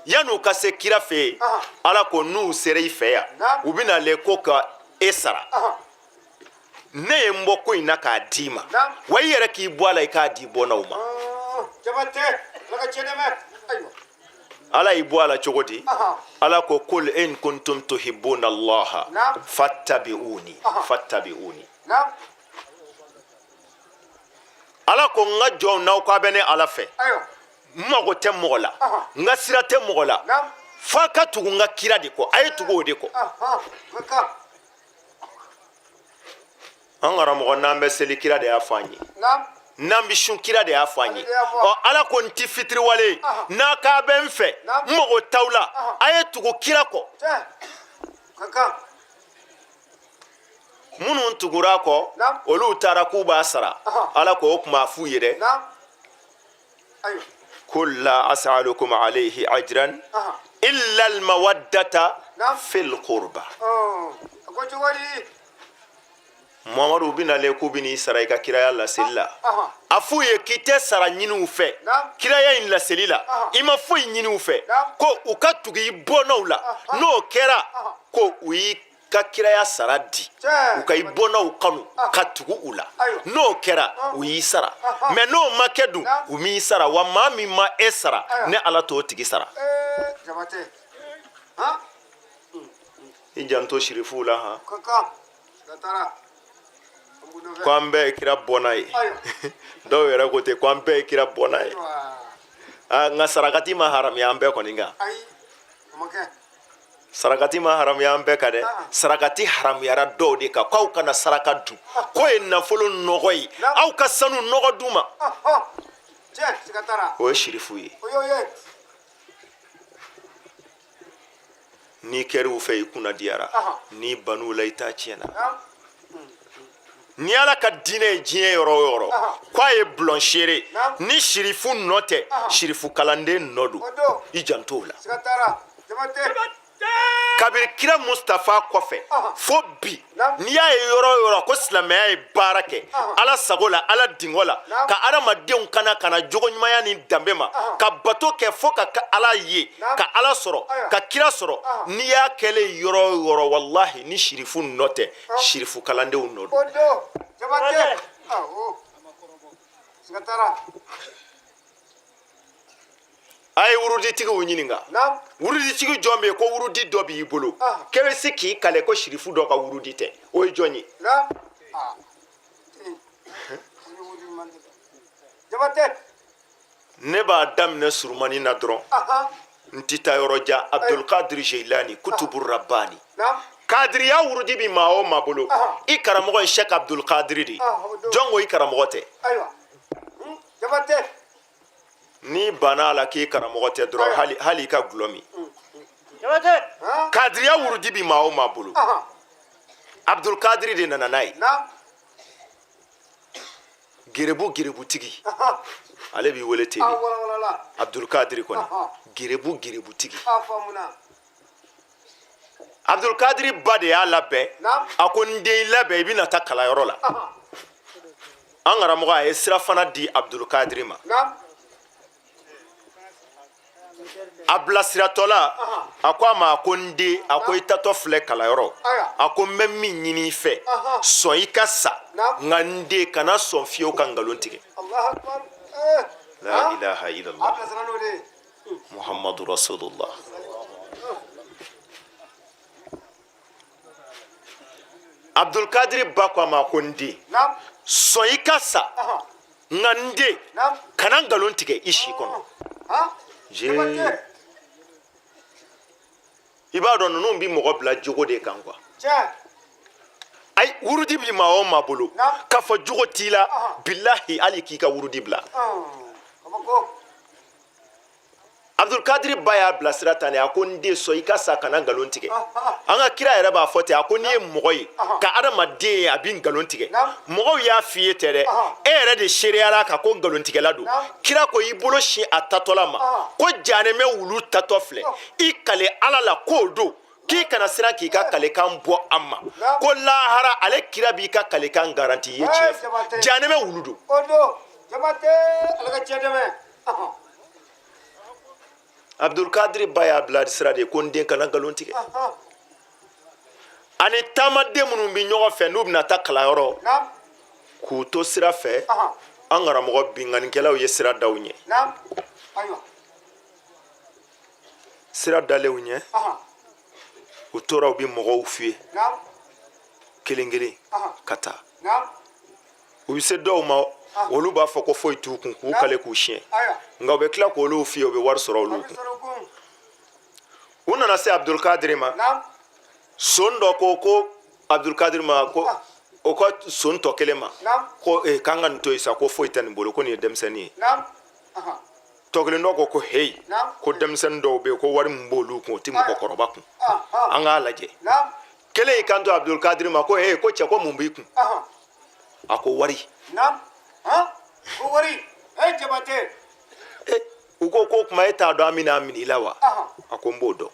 Yan'u ka se kira fɛ yen, Ala ko n'u sera i fɛ yan, u bɛna ale ko ka e sara. Ne ye n bɔ ko in na k'a d'i ma, wa i yɛrɛ k'i bɔ a la, i k'a di bɔnnaw ma. Ala y'i bɔ a la cogo di? Ala ko kul in kuntum tuhibbuna Allaha fattabi'uni fattabi'uni. Ala ko n ka jɔnw, n'aw k'a bɛ ne Ala fɛ, n mago tɛ mɔgɔ la, n ka sira tɛ mɔgɔ la, f'a ka tugu n ka kira de kɔ, a ye tugu o de kɔ. An karamɔgɔ, n'an bɛ seli, kira de y'a fɔ an ye. N'an bɛ sun, kira de y'a fɔ an ye. Ɔ, Ala ko n ti fitiriwale ye n'a k'a bɛ n fɛ, n mago t'aw la, a ye tugu kira kɔ. Minnu tugura a kɔ, olu taara k'u b'a sara. Ala ko o tuma a f'u ye dɛ, qul la as'alukum alayhi ajran illa almawaddata fil qurba. Mamadu bɛna le k'u bɛn'i sara i ka kiraya laseli la, a f'u ye k'i tɛ sara ɲini u fɛ kiraya in laseli la, i ma foyi ɲini u fɛ, ko u ka tugu i bɔnnaw la. N'o kɛra, ko u y'i ka kiraya sara di, u ka i bɔnnaw kanu ka tugu u la. N'o kɛra, u y'i sara. Mais n'o ma kɛ dun, u m'i sara. Wa maa min ma e sara, ne Ala t'o tigi sara. I janto sirifuw la han, ko an bɛɛ ye kira bɔnna ye. Dɔw yɛrɛ ko ten ko an bɛɛ ye kira bɔnna ye. Nka sarakati ma haramuya an bɛɛ kɔni kan. Sarakati ma haramuya an bɛɛ kan dɛ. Sarakati haramuyara dɔw de kan, k'aw kana saraka dun, k'o ye nafolo nɔgɔ ye, aw ka sanu nɔgɔ d'u ma. O ye sirifu ye. N'i kɛr'u fɛ, i kunna diyara. N'i ban'u la, i ta tiɲɛna. Ni Ala ka diinɛ ye diɲɛ yɔrɔ o yɔrɔ k'a ye bulɔn seere, ni sirifu nɔ tɛ, sirifu kalanden nɔ don, i janto o la. Kabiri kira Mustafa kɔfɛ fo bi, n'i y'a ye yɔrɔ o yɔrɔ ko silamɛya ye baara kɛ Ala sago la, Ala dingɔ la, ka adamadenw kana ka na jogoɲumanya ni danbe ma, ka bato kɛ fo ka Ala ye, ka Ala sɔrɔ, ka kira sɔrɔ, n'i y'a kɛlen yɔrɔ o yɔrɔ, walahi, ni sirifu nɔ tɛ, sirifu kalandenw nɔ don. A ye wuruditigiw ɲininka. Wuruditigi jɔn bɛ yen ko wurudi dɔ b'i bolo k'e bɛ se k'i kale ko sirifu dɔ ka wurudi tɛ? O ye jɔn ye? Ne b'a daminɛ surumani na dɔrɔn, n tɛ taa yɔrɔ jan. Abdulkadir Jeilani, kutubu rabani, kadiriya wurudi bi maa o maa bolo, i karamɔgɔ ye Sɛk Abdulkadir de ye. Jɔn ko i karamɔgɔ tɛ? N'i banna a la k'i karamɔgɔ tɛ dɔrɔn, hali i ka gulɔ min. Kadiriya wurudi bi maa o maa bolo, Abdulkadir de nana n'a ye. Gerebu gerebutigi, ale b'i wele ten de. Abdulkadir kɔni, gerebu gerebutigi. Abdulkadir ba de y'a labɛn. A ko n den, i labɛn, i bɛna taa kalanyɔrɔ la. An karamɔgɔ, a ye sirafana di Abdulkadir ma. A bilasiratɔla, a ko a ma, a ko n den, a ko i tatɔ filɛ kalanyɔrɔ, a ko n bɛ min ɲini i fɛ, sɔn i ka sa, nka n den, kana sɔn fiyewu ka nkalon tigɛ. La ilaha illallah Muhammadu rasulullah. Abdulkadir ba ko a ma, ko n den, sɔn i ka sa, nka n den, kana nkalon tigɛ i si kɔnɔ. I b'a dɔn ninnu bi mɔgɔ bila jogo de kan quoi. Ayi, wurudi bi maa o maa bolo k'a fɔ jogo t'i la, bilahi, hali k'i ka wurudi bila. Abdulkadir ba y'a bilasira tan de. A ko n den, sɔn i ka sa, kana nkalon tigɛ. An ka kira yɛrɛ b'a fɔ ten, a ko n'i ye mɔgɔ ye ka adamaden ye a bi nkalon tigɛ, mɔgɔw y'a f'i ye tɛ dɛ, e yɛrɛ de seereyara ka ko nkalontigɛla don. Kira ko i bolo sin a tatɔla ma ko janɛmɛ wulu tatɔ filɛ, i kale Ala la k'o don, k'i kana siran k'i ka kalekan bɔ a ma, ko lahara ale kira b'i ka kalekan garanti i ye tiɲɛ fɔ. Janɛmɛ wulu don. Abdulkadir ba y'a bila sira de ko n den, kana nkalon tigɛ. Ani taamaden minnu bɛ ɲɔgɔn fɛ, n'u bɛna taa kalanyɔrɔ, k'u to sira fɛ, an karamɔgɔ, binkannikɛlaw ye sira da u ɲɛ. Sira dalen u ɲɛ, u tora u bɛ mɔgɔw fiyɛ kelen kelen ka taa. U bɛ se dɔw ma, olu b'a fɔ ko foyi t'u kun, k'u kale k'u siɲɛ, nka u bɛ tila k'olu fiyɛ, u bɛ wari sɔrɔ olu kun. U nana se Abdulkadir ma. Son dɔ ko ko Abdulkadir ma ko o ka son tɔ kelen ma ko ee, k'an ka nin to yen sa, ko foyi tɛ nin bolo, ko nin ye denmisɛnnin ye. Tɔ kelen dɔ ko ko heyi, ko denmisɛnnin dɔw bɛ yen ko wari min b'olu kun, o tɛ mɔgɔkɔrɔba kun, an k'a lajɛ. Kelen y'i kanto Abdulkadir ma ko heyi, ko cɛ, ko mun b'i kun? A ko wari. Ko wari, e Jabate. U ko k'o tuma e t'a dɔn an bɛna a minɛ i la wa? A ko n b'o dɔn.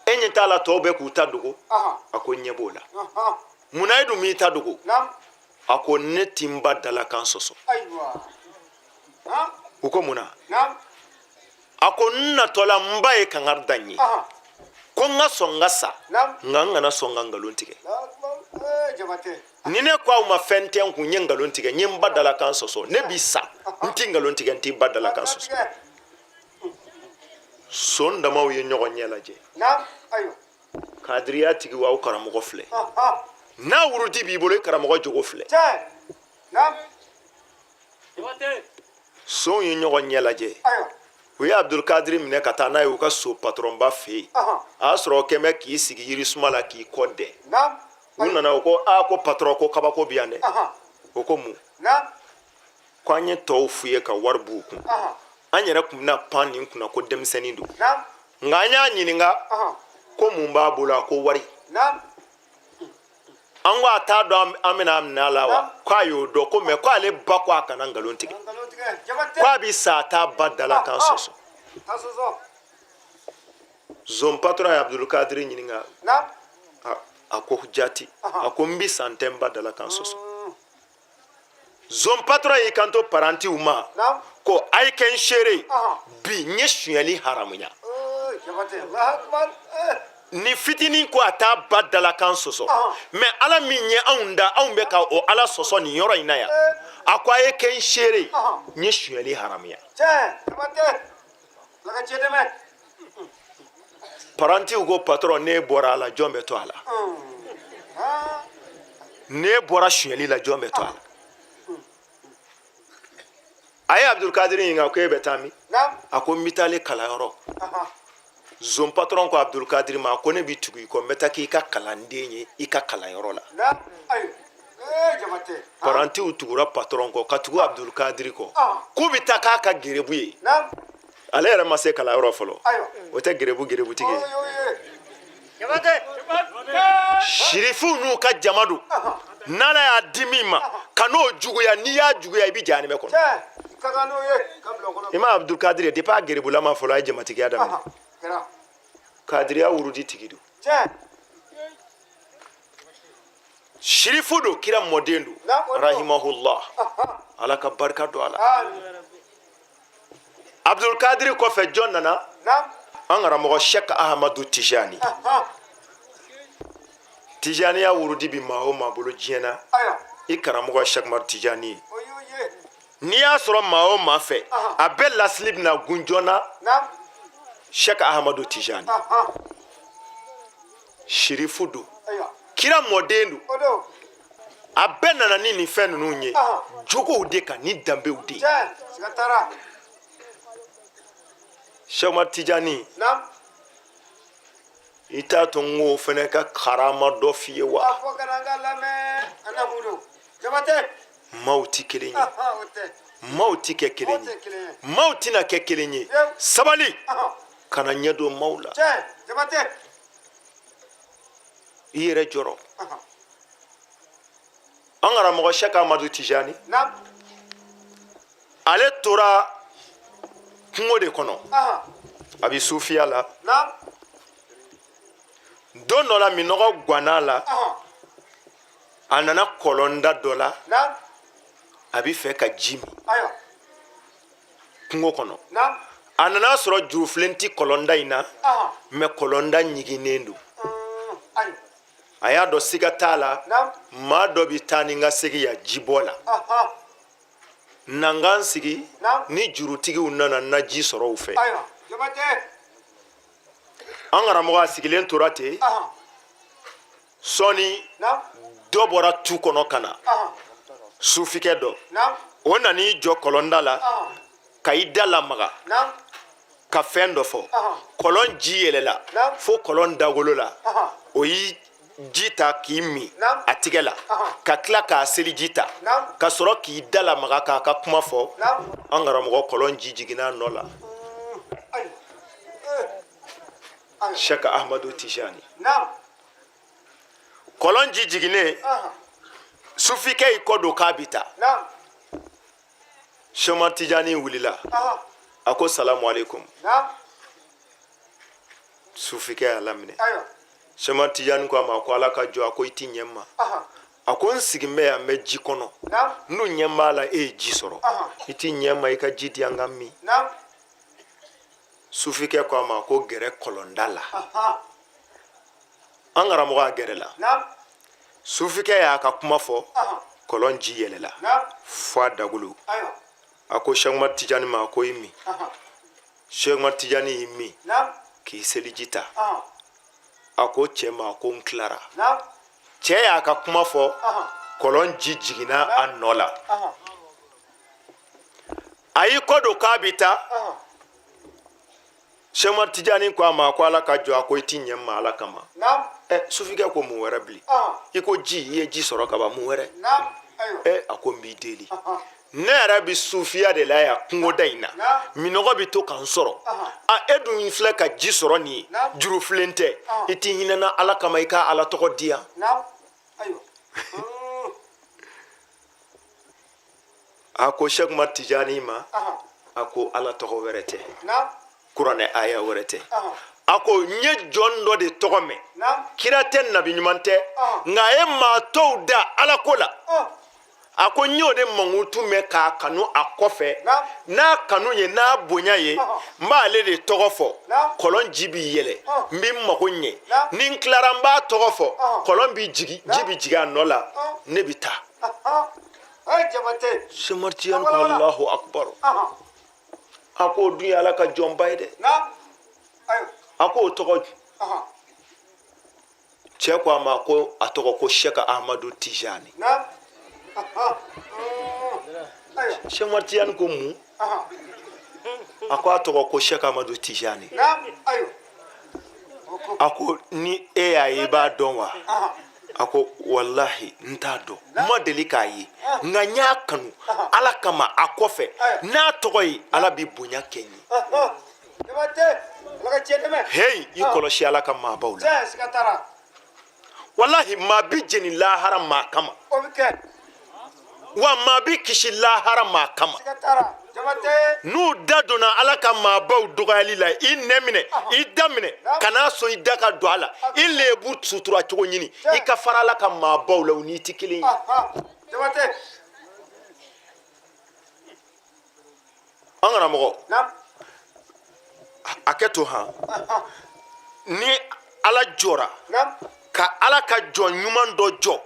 E ɲɛ t'a la tɔw bɛ k'u ta dogo? A ko n ɲɛ b'o la. Munna e dun m'i ta dogo? A ko ne ti n ba dalakan sɔsɔ. U ko mun na? A ko n natɔla, n ba ye kangari da n ye ko n ka sɔn n ka sa, nka n kana sɔn ka nkalon tigɛ. Ni ne ko aw ma fɛn tɛ n kun, n ye nkalon tigɛ, n ye n ba dalakan sɔsɔ. Ne bi sa, n ti nkalon tigɛ, n ti ba dalakan sɔsɔ. Son damaw ye ɲɔgɔn ɲɛ lajɛ. Kadiriya tigi aw karamɔgɔ filɛ, n'a wurudi b'i bolo, i karamɔgɔ jogo filɛ. Sonw ye ɲɔgɔn ɲɛ lajɛ. U ye Abdulkadiri minɛ ka taa n'a ye u ka so patɔrɔnba fɛ yen. A y'a sɔrɔ o kɛn bɛ k'i sigi yirisuma la k'i kɔ dɛn. U nana, u ko aa, ko patɔrɔn, ko kabako bɛ yan dɛ. O ko mun? Ko an ye tɔw f'u ye ka wari b'u kun, an yɛrɛ tun bɛna pan nin kunna ko denmisɛnnin don, nka an y'a ɲininka ko mun b'a bolo, a ko wari. An ko a t'a dɔn an bɛna a minɛ a la wa? K'a y'o dɔn ko, mɛ ko ale ba ko a kana nkalon tigɛ, ko a bɛ sa a t'a ba dalakan sɔsɔ. Zon patɔrɔn ye Abdulkadiri ɲininka, a ko jati, a ko n bɛ sa n tɛ n ba dalakan sɔsɔ. Zon patɔrɔn y'i kanto parantiw ma ko a ye kɛ n seere, bi n ye sonyali haramuya. Ni fitinin ko a t'a ba dalakan sɔsɔ, mɛ Ala min ye anw da, anw bɛ ka o Ala sɔsɔ nin yɔrɔ in na yan. A ko a ye kɛ n seere, n ye sonyali haramuya. Parantiw ko patɔrɔn, n'e bɔra a la, jɔn bɛ to a la? N'e bɔra sonyali la, jɔn bɛ to a la? A ye Abdulkadiri ɲininka ko e bɛ taa min? A ko n bɛ taa ale kalanyɔrɔ. Zon patɔrɔn ko Abdulkadiri ma ko ne bɛ tugu i kɔ, n bɛ taa k'i ka kalanden ye i ka kalanyɔrɔ la. Parantiw tugura patɔrɔn kɔ ka tugu Abdulkadiri kɔ k'u bɛ taa k'a ka gerebu ye. Ale yɛrɛ ma se kalanyɔrɔ fɔlɔ, o tɛ gerebu gerebutigi ye. Sirifuw n'u ka jama don, n'Ala y'a di min ma, ka n'o juguya. N'i y'a juguya, i bɛ jahanɛmɛ kɔnɔ. I ma Abdulkadir ye, depuis a gerebulama fɔlɔ, a ye jamatigiya daminɛ. Kadiriya wurudi tigi don, sirifu don, kira mɔden don, rahimahullah, Ala ka barika don a la. Abdulkadir kɔfɛ, jɔn nana? An karamɔgɔ Sheikh Ahamadu Tijani. Tijaniya wurudi bi maa o maa bolo diɲɛ na, i karamɔgɔ Sheikh Umar Tijani ye. N'i y'a sɔrɔ maa o maa fɛ, a bɛɛ lasili bɛna gun jɔn na? Sheikh Ahamadu Tijani. Sirifu don, kira mɔden don. A bɛɛ nana ni nin fɛn ninnu ye jogow de kan ni danbew de ye. Cheikh Umar Tijani, i t'a to n k'o fana ka karama dɔ f'i ye wa? Maaw ti kelen ye, maaw ti kɛ kelen ye, maaw tɛna kɛ kelen ye. Sabali, kana ɲɛ don maaw la, i yɛrɛ jɔrɔ. An karamɔgɔ Cheikh Amadu Tijani, ale tora kungo de kɔnɔ, a bɛ sufiya la. Don dɔ la, minɔgɔ ganna a la, a nana kɔlɔnda dɔ la, a bɛ fɛ ka ji min kungo kɔnɔ. A nana sɔrɔ jurufilen tɛ kɔlɔnda in na, mɛ kɔlɔnda ɲiginnen don. A y'a dɔn siga t'a la, maa dɔ bɛ taa ni ka segin yan jibɔ la. Na n ka n sigi, ni jurutigiw nana, n na ji sɔrɔ u fɛ. An karamɔgɔ a sigilen tora ten. Sɔɔni, dɔ bɔra tu kɔnɔ ka na, sufikɛ dɔ. O nan'i jɔ kɔlɔnda la ka i da lamaga ka fɛn dɔ fɔ. Kɔlɔn ji yɛlɛla fo kɔlɔn dagolo la. O y'i ji ta k'i min a tigɛ la, ka tila k'a seliji ta, ka sɔrɔ k'i da lamaga k'a ka kuma fɔ. An karamɔgɔ, kɔlɔn ji jiginna a nɔ la. Cheikh Ahmadu Tijani, kɔlɔn ji jiginnen, sufikɛ y'i kɔ don k'a bi taa. Cheikh Tijani wulila, a ko salamu aleykum. Sufikɛ y'a laminɛ. Cheikh Tijani ko a ma ko Ala ka jɔn, a ko i ti ɲɛ n ma. A ko n sigin bɛ yan, n bɛ ji kɔnɔ, n dun ɲɛ b'a la e ye ji sɔrɔ, i ti ɲɛ n ma i ka ji di yan n ka min? Sufikɛ ko a ma ko gɛrɛ kɔlɔnda la. An karamɔgɔ a gɛrɛla. Sufikɛ y'a ka kuma fɔ, kɔlɔn ji yɛlɛla fo a dagolo. A ko Cheikh Umar Tijani ma ko i min. Cheikh Umar Tijani y'i min k'i seliji ta. A ko cɛ ma ko n tilara. Cɛ y'a ka kuma fɔ, kɔlɔn ji jiginna a nɔ la. A y'i kɔ don k'a bɛ taa. Sɛki Tijani ko a ma ko Ala ka jɔn, a ko i ti ɲɛ n ma Ala kama. Ɛ, sufikɛ ko mun wɛrɛ bilen? I ko ji, i ye ji sɔrɔ ka ban, mun wɛrɛ? Ɛ, a ko n b'i deli, ne yɛrɛ bɛ sufiya de la yan kungoda in na, minɔgɔ bɛ to ka n sɔrɔ. A, e dun filɛ ka ji sɔrɔ nin ye, jurufilen tɛ, i ti hinɛ n na Ala kama, i ka Ala tɔgɔ di yan. A ko Sɛki Umar Tijani ma, a ko Ala tɔgɔ wɛrɛ tɛ, kuranɛ aya wɛrɛ tɛ. A ko n ye jɔn dɔ de tɔgɔ mɛn, kira tɛ, nabi ɲuman tɛ, nka a ye maa tɔw da Ala ko la. A ko n y'o de mankutu mɛn k'a kanu a kɔfɛ, n'a kanu ye, n'a bonya ye, n b'ale de tɔgɔ fɔ, kɔlɔn ji bi yɛlɛ, n bɛ n mago ɲɛ. Ni n tilara, n b'a tɔgɔ fɔ, kɔlɔn bi jigi, ji bi jigin a nɔ la, ne bi taa. Sɛki Umar Tijani ko Alahu akubaru. A ko o dun ye Ala ka jɔnba ye dɛ. A ko o tɔgɔ? Cɛ ko a ma ko a tɔgɔ ko Sɛki Ahmadu Tijani. Sɛki Umar Tijani ko mun? A ko a tɔgɔ ko Sɛki Ahmadu Tijani. A ko ni e y'a ye, i b'a dɔn wa? A ko walahi, n t'a dɔn, n ma deli k'a ye, nka n y'a kanu Ala kama a kɔfɛ, n'a tɔgɔ ye, Ala bi bonya kɛ n ye. Heyi, i kɔlɔsi Ala ka maabaw la. Walahi, maa bi jeni lahara maa kama, wa maa bi kisi lahara maa kama. N'u da donna Ala ka maabaw dɔgɔyali la, i nɛn minɛ, i da minɛ, kan'a sɔn i da ka don a la, i lebu sutura cogo ɲini, i ka fara Ala ka maabaw la, u n'i tɛ kelen ye. An karamɔgɔ, a kɛ to han. Ni Ala jɔra ka Ala ka jɔn ɲuman dɔ jɔ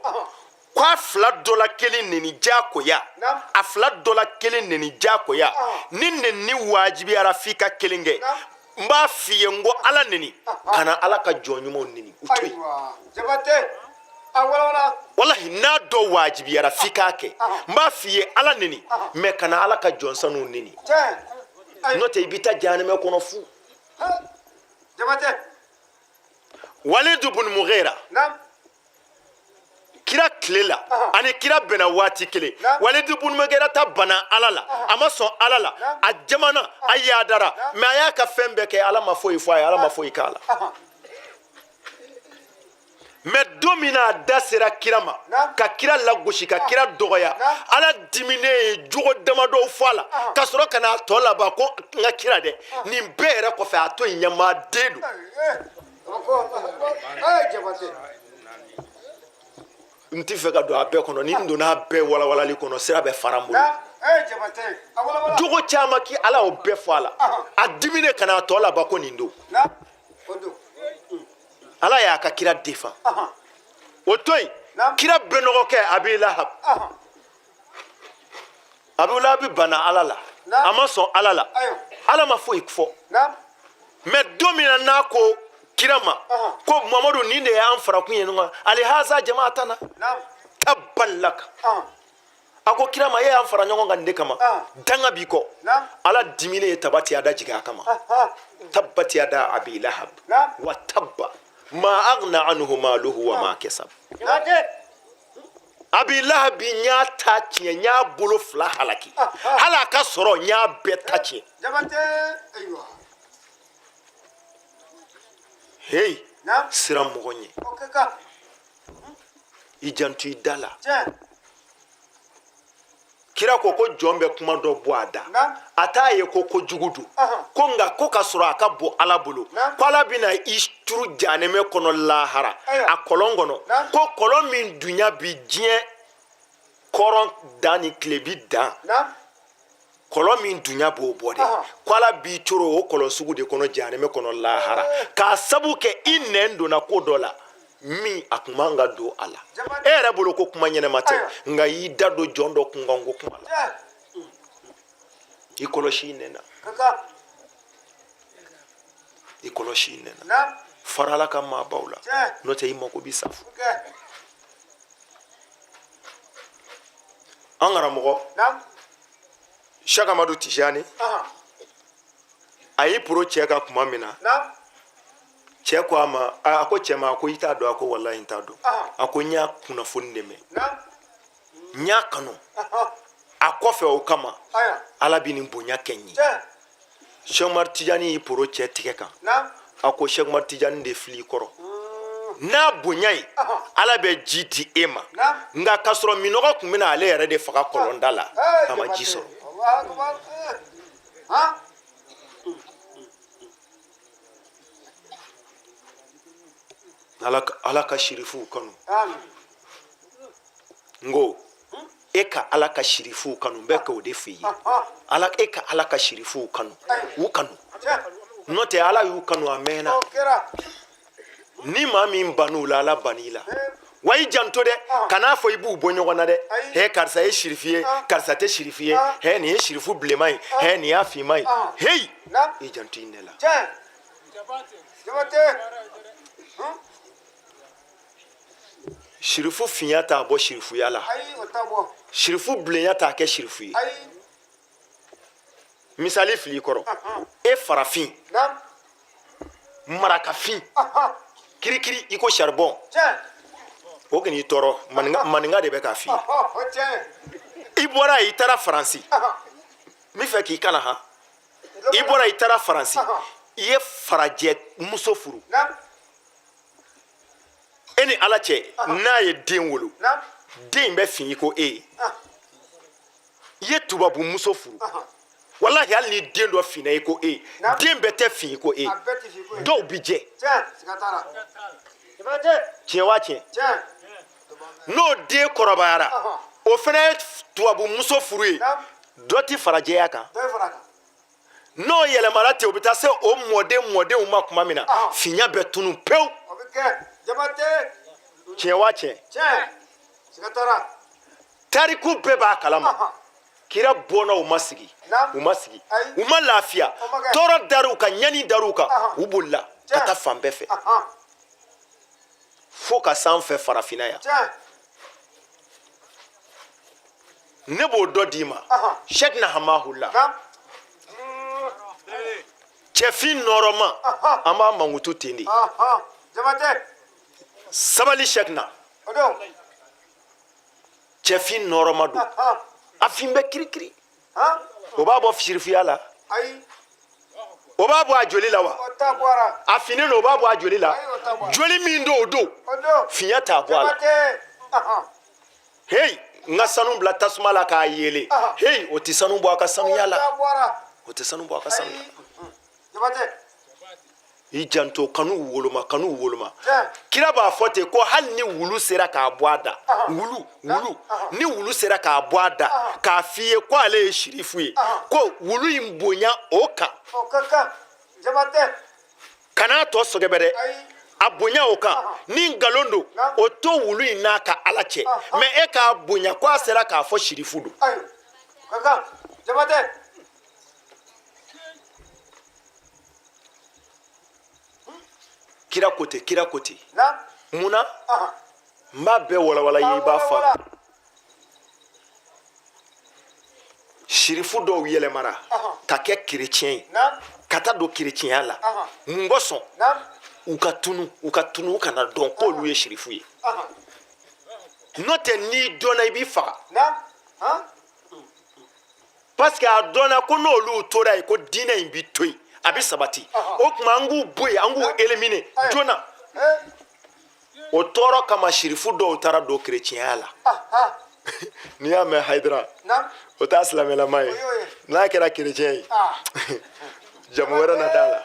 ko a fila dɔ la kelen neni diyagoya, a fila dɔ la kelen neni diyagoya, ni neni wajibiyara f'i ka kelen kɛ, n b'a f'i ye, n ko Ala neni, kana Ala ka jɔn ɲumanw neni, u to yen. Walahi, n'a dɔ wajibiyara f'i k'a kɛ, n b'a f'i ye, Ala neni, mɛ kana Ala ka jɔn sanuw neni, n'o tɛ i bɛ taa jahanɛmɛ kɔnɔ fu. Walidu bun Mughira, kira tile la, ani kira bɛnna waati kelen. Walidu bun Mughira ta banna Ala la, a ma sɔn Ala la, a jamana a yaadara, mɛ a y'a ka fɛn bɛɛ kɛ, Ala ma foyi fɔ a ye, Ala ma foyi k'a la. Mɛ don min na a da sera kira ma, ka kira lagosi, ka kira dɔgɔya, Ala diminen ye jogo damadɔw fɔ a la, ka sɔrɔ ka n'a tɔ laban ko n ka kira dɛ, nin bɛɛ yɛrɛ kɔfɛ, a to yen, ɲamaden don. N tɛ fɛ ka don a bɛɛ kɔnɔ, ni n donna a bɛɛ walawalali kɔnɔ, sira bɛ fara n bolo. Jogo caman k'i Ala y'o bɛɛ fɔ a la, a diminen ka n'a tɔ laban ko nin don. Ala y'a ka kira defan, o to yen. Kira bɛnɔgɔkɛ Abi Lahab, Abi Lahab banna Ala la, a ma sɔn Ala la, Ala ma foyi fɔ. Mɛ don min na n'a ko kira ma ko Mamadu, nin de y'an farakun ye ɲɔgɔn kan, alihaza jama'atana tabban laka. A ko kira ma, e y'an fara ɲɔgɔn kan nin de kama, danga b'i kɔ. Ala diminen ye tabati yada jigin a kama, tabati yada abi lahab wa tabba ma aghna anhu maluhu wa ma kasab. Abi lahabi, n y'a ta tiɲɛ, n y'a bolo fila halaki, hali a ka sɔrɔ n y'a bɛɛ ta tiɲɛ. Heyi, siran mɔgɔ ɲɛ, i janto i da la. Kira ko ko jɔn bɛ kuma dɔ bɔ a da, a t'a ye ko kojugu don, ko nka ko ka sɔrɔ a ka bon Ala bolo, ko Ala bɛna i turu jahanɛmɛ kɔnɔ lahara, a kɔlɔn kɔnɔ, ko kɔlɔn min dunya bi diɲɛ kɔrɔn dan ni tilebi dan, kɔlɔn min dunya b'o bɔ dɛ, ko Ala b'i coro o kɔlɔn sugu de kɔnɔ jahanɛmɛ kɔnɔ lahara, k'a sabu kɛ i nɛn donna ko dɔ la min a kun man ka don a la. E yɛrɛ bolo ko kuma ɲɛnɛma tɛ, nka y'i da don jɔn dɔ kunkanko kuma la, i kɔlɔsi i nɛn na, i kɔlɔsi i nɛn na, fara Ala ka maabaw la, n'o tɛ i mako bi sa fu. An karamɔgɔ Sɛki Amadu Tijani, A y'i poro cɛ kan tuma min na, cɛ ko a ma, a ko cɛ ma, a ko i t'a dɔn? A ko walahi n t'a dɔn. A ko n y'a kunnafoni de mɛn, n y'a kanu a kɔfɛ, o kama Ala bɛ nin bonya kɛ n ye. Sɛkumari Tijani y'i poro cɛ tigɛ kan, a ko Sɛkumari Tijani de filɛ i kɔrɔ, n'a bonya ye Ala bɛ ji di e ma. Nka k'a sɔrɔ minɔgɔ tun bɛna ale yɛrɛ de faga kɔlɔnda la, a ma ji sɔrɔ. Ala ka sirifuw kanu. N ko e ka Ala ka sirifuw kanu, n bɛ k'o de f'i ye. Ala, e ka Ala ka sirifuw kanu, u kanu, n'o tɛ Ala y'u kanu a mɛnna. Ni maa min bann'u la, Ala bann'i la. Wa i janto dɛ, kan'a fɔ i b'u bɔ ɲɔgɔn na dɛ. Hɛ, karisa ye sirifu ye, karisa tɛ sirifu ye, hɛ, nin ye sirifu bilenman ye, hɛ, nin y'a finman ye. Heyi, i janto i nɛ la. Sirifu finya t'a bɔ sirifuya la, sirifu bilenya t'a kɛ sirifu ye. Misali fil'i kɔrɔ, e farafin, marakafin, kirikiri i ko saribɔn, o kan'i tɔɔrɔ. Maninka de bɛ k'a f'i ye. I bɔra yen, i taara Faransi, n bɛ fɛ k'i kalan. Han, i bɔra, i taara Faransi, i ye farajɛ muso furu. E ni Ala cɛ, n'a ye den wolo, den in bɛ fin i ko e ye. I ye tubabu muso furu, walahi, hali ni den dɔ finna i ko e, den bɛɛ tɛ fin i ko e, dɔw bi jɛ. Tiɲɛ wa tiɲɛ? N'o den kɔrɔbayara, o fana ye tubabu muso furu ye, dɔ ti fara jɛya kan. N'o yɛlɛmara ten, o bɛ taa se o mɔden mɔdenw ma tuma min na, finya bɛ tunu pewu. Tiɲɛ wa tiɲɛ? Tariku bɛɛ b'a kalama, kira bɔnnaw ma sigi, u ma sigi, u ma lafiya. Tɔɔrɔ dar'u kan, ɲani dar'u kan, u bolila ka taa fan bɛɛ fɛ fo ka s'an fɛ farafinna yan. Ne b'o dɔ d'i ma. Sɛkina Hamahula, cɛfin nɔrɔma, an b'a mankutu ten de. Sabali Sɛkina, cɛfin nɔrɔma don, a fin bɛ kirikiri. O b'a bɔ sirifuya la? O b'a bɔ a joli la wa? A finnen don, o b'a bɔ a joli la? Joli min don, o don, finya t'a bɔ a la. Heyi, n ka sanu bila tasuma la k'a yeele, heyi, o tɛ sanu bɔ a ka sanuya la, o tɛ sanu bɔ a ka sanuya la. I janto, kanu woloma, kanu woloma. Kira b'a fɔ ten ko hali ni wulu sera k'a bɔ a da, wulu, wulu, ni wulu sera k'a bɔ a da k'a f'i ye ko ale ye sirifu ye, ko wulu in bonya o kan, kan'a tɔ sɔgɛbɛ dɛ, a bonya o kan. Ni nkalon don, o to wulu in n'a ka Ala cɛ, mɛ e k'a bonya ko a sera k'a fɔ sirifu don. Kira ko ten, kira ko ten. Mun na n b'a bɛɛ walawala i ye, i b'a faamu. Sirifu dɔw yɛlɛmara ka kɛ kerecɛn ye, ka taa don kerecɛnya la. Mun kosɔn? U ka tunu, u ka tunu, u kana dɔn k'olu ye sirifu ye. N'o tɛ, n'i dɔnna, i b'i faga, parce que a dɔnna ko n'olu tora yen, ko diinɛ in bi to yen, a bi sabati. O tuma an k'u bɔ yen, an k'u éliminer joona. O tɔɔrɔ kama, sirifu dɔw taara don kerecɛnya la. N'i y'a mɛn Hayidara, o t'a silamɛlama ye. N'a kɛra kerecɛn ye, jamu wɛrɛ na d'a la.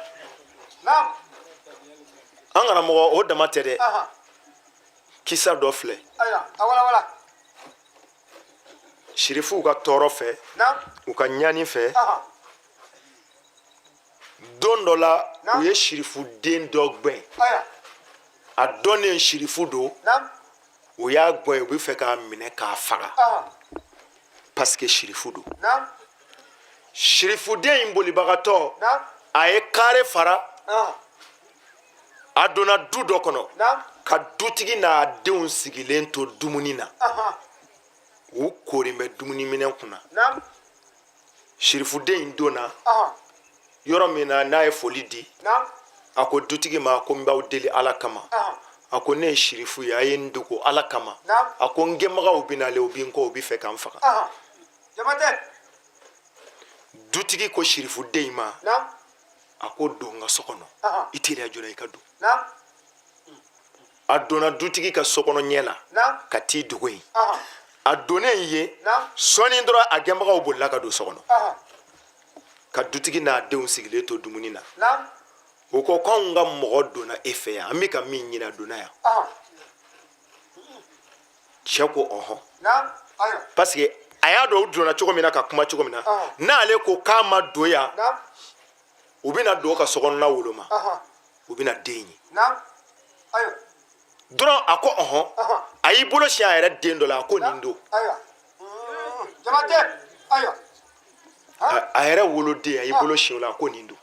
An karamɔgɔ, o dama tɛ dɛ. Kisa dɔ filɛ. Sirifuw ka tɔɔrɔ fɛ, u ka ɲani fɛ, don dɔ la, u ye sirifuden dɔ gwɛn. A dɔnnen sirifu don, u y'a gwɛn, u bɛ fɛ k'a minɛ k'a faga parce que sirifu don. Sirifuden in bolibagatɔ, a ye kare fara, a donna du dɔ kɔnɔ ka dutigi n'a denw sigilen to dumuni na. U korin bɛ dumuniminɛn kunna. Sirifuden in donna. Yɔrɔ min na n'a ye foli di, a ko dutigi ma ko n b'aw deli Ala kama. A ko ne ye sirifu ye, a ye n dogo Ala kama. A ko n gɛnbagaw bɛ nalen, u bɛ n kɔ, u bɛ fɛ ka n faga. Dutigi ko sirifuden in ma, a ko don n ka so kɔnɔ, i teliya joona i ka don. A donna dutigi ka so kɔnɔ ɲɛ la ka t'i dogo yen. A donnen yen, sɔɔni dɔrɔn a gɛnbagaw bolila ka don so kɔnɔ ka dutigi n'a denw sigilen to dumuni na. O ko k'anw ka mɔgɔ donna e fɛ yan, an bɛ ka min ɲini, a donna yan. Cɛ ko ɔhɔn, parce que a y'a dɔn u donna cogo min na ka kuma cogo min na, n'ale ko k'a ma don yan, u bɛna don ka sokɔnɔna woloma, u bɛna den ye dɔrɔn. A ko ɔhɔn, a y'i bolo sin a yɛrɛ den dɔ la, a ko nin don. A yɛrɛ woloden, a y'i bolo sin o la, a ko nin don.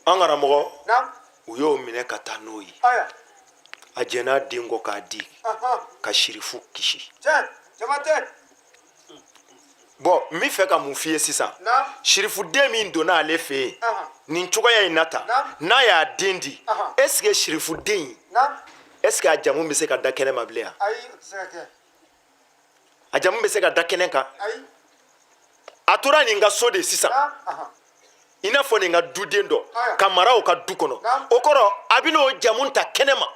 An karamɔgɔ, u y'o minɛ ka taa n'o ye. A jɛn'a den kɔ k'a di ka sirifu kisi. Bon, n bɛ fɛ ka mun f'i ye sisan? Sirifuden min donna ale fɛ yen nin cogoya in na tan, n'a y'a den di, est ce que sirifuden in, est ce que a jamu bɛ se ka da kɛnɛ ma bilen? A jamu bɛ se ka da kɛnɛ kan? A tora nin ka so de sisan, i n'a fɔ nin ka duden dɔ ka mara o ka du kɔnɔ. O kɔrɔ, a bɛna o jamu ta kɛnɛ ma,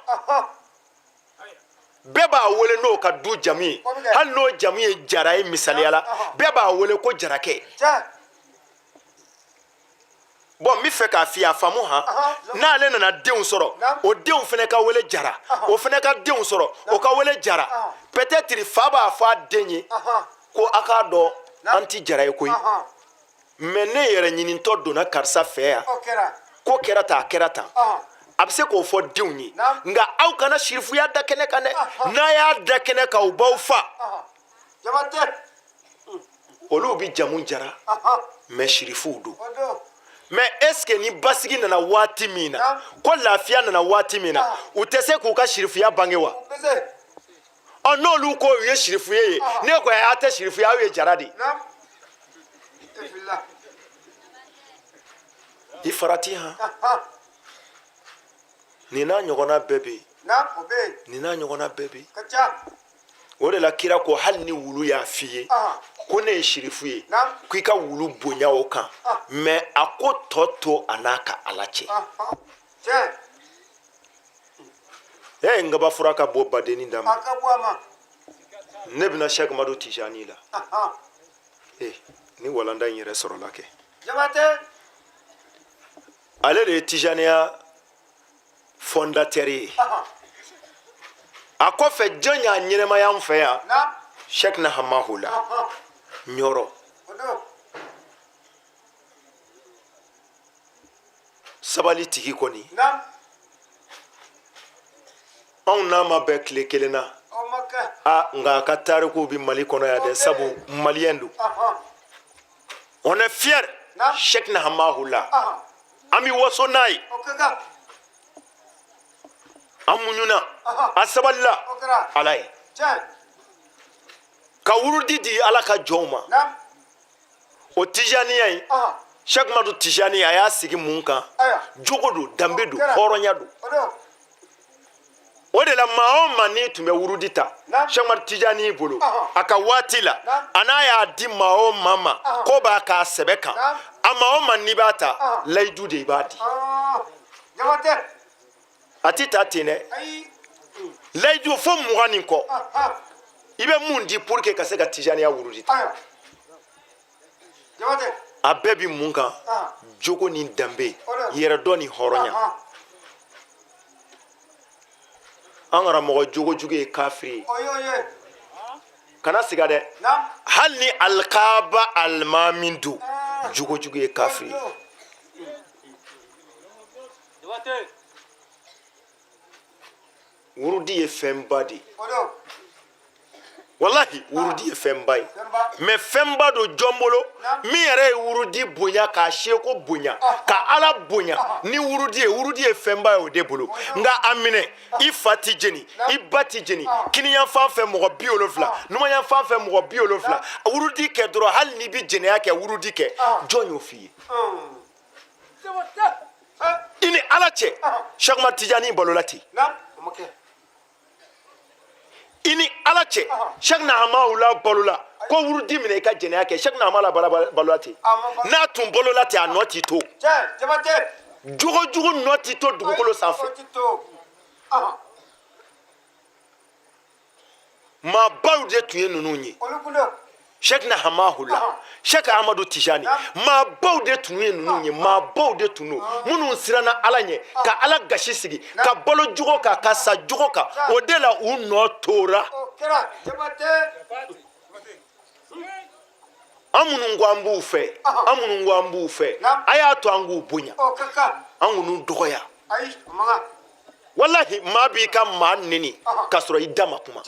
bɛɛ b'a wele n'o ka du jamu ye. Hali n'o jamu ye Jara ye, misaliya la, bɛɛ b'a wele ko Jarakɛ. Bon, n bɛ fɛ k'a f'i ye, a faamu han. N'ale nana denw sɔrɔ, o denw fana ka wele Jara, o fana ka denw sɔrɔ, o ka wele Jara. Peut-être fa b'a fɔ a den ye ko a k'a dɔn an ti Jara ye koyi, mais ne yɛrɛ ɲinintɔ donna karisa fɛ yan, ko kɛra tan, a kɛra tan. A bɛ se k'o fɔ denw ye, nka aw kana sirifuya da kɛnɛ kan dɛ. N'a y'a da kɛnɛ kan, u b'aw fa. Olu bɛ jamu Jara, mais sirifuw don. Mais est ce que ni basigi nana waati min na, ko lafiya nana waati min na, u tɛ se k'u ka sirifuya bange wa? Ɔ, n'olu ko u ye sirifuye ye, ne ko a tɛ sirifuya, aw ye Jara de ye. I farati han. Nin n'a ɲɔgɔnna bɛɛ bɛ yen, nin n'a ɲɔgɔnna bɛɛ bɛ yen. O de la kira ko hali ni wulu y'a f'i ye ko ne ye sirifu ye, ko i ka wulu bonya o kan, mais a ko tɔ to a n'a ka Ala cɛ. E n kaba fura ka bɔ badenni da ma, ne bɛna Sɛki Madu Tijani la. E ni walanda in yɛrɛ sɔrɔla kɛ, ale de ye Tijaniya fondateur ye. A kɔfɛ, jɔn y'a ɲɛnɛmaya an fɛ yan? Sɛki na Hamahula Ɲɔrɔ. Sabali tigi kɔni, anw n'a ma bɛn tile kelen na, a nka a ka tarikuw bɛ Mali kɔnɔ yan dɛ, sabu maliyɛn don. On est fier. Sɛki na Hamahula, an bɛ waso n'a ye. An muɲuna, an sabalila Ala ye ka wurudi di Ala ka jɔnw ma. O Tijaniya in, Sɛki Madu Tijani, a y'a sigi mun kan? Jogo don, danbe don, hɔrɔnya don. O de la maa o maa n'i tun bɛ wurudi ta Sɛki Madu Tijani bolo a ka waati la, a n'a y'a di maa o maa ma ko b'a k'a sɛbɛ kan, a maa o maa n'i b'a ta, layidu de i b'a di. A ti ta ten dɛ, layidu fo 20 ni kɔ i bɛ mun di pour que ka se ka Tijaniya wurudi ta. A bɛɛ bi mun kan? Jogo ni danbe, yɛrɛdɔn ni hɔrɔnya. An karamɔgɔ, jogo jugu ye kafiri ye, kana siga dɛ. Hali ni alikaba alimami don, jogo jugu ye kafiri ye. Wurudi ye fɛnba de ye. Walahi, wurudi ye fɛnba ye, mais fɛnba don jɔn bolo? Min yɛrɛ ye wurudi bonya, k'a seko bonya, ka Ala bonya ni wurudi ye, wurudi ye fɛnba ye o de bolo. Nka a minɛ, i fa ti jeni, i ba ti jeni, kiniyanfan fɛ mɔgɔ 70, numanyanfan fɛ mɔgɔ 70, wurudi kɛ dɔrɔn, hali n'i bi jɛnɛya kɛ, wurudi kɛ. Jɔn y'o f'i ye? I ni Ala cɛ, Sɛki Tijani balola ten. I ni Ala cɛ, Sɛki Nahamawula balola ko wurudi minɛ i ka jɛnɛya kɛ? Sɛki Nahamala balola ten? N'a tun balola ten, a nɔ t'i to. Jogojugu nɔ t'i to dugukolo sanfɛ. Maabaw de tun ye ninnu ye, Sɛki Nahamahula, Sɛki Amadu Tijani, maabaw de tun ye ninnu ye, maabaw de tun don minnu siranna Ala ɲɛ, ka Ala gasi sigi, ka balo jogo kan, ka sa jogo kan. O de la u nɔ tora. An minnu ko an b'u fɛ, an minnu ko an b'u fɛ, a y'a to an k'u bonya, an k'u dɔgɔya. Walahi, maa b'i ka maa neni k'a sɔrɔ i da ma kuma.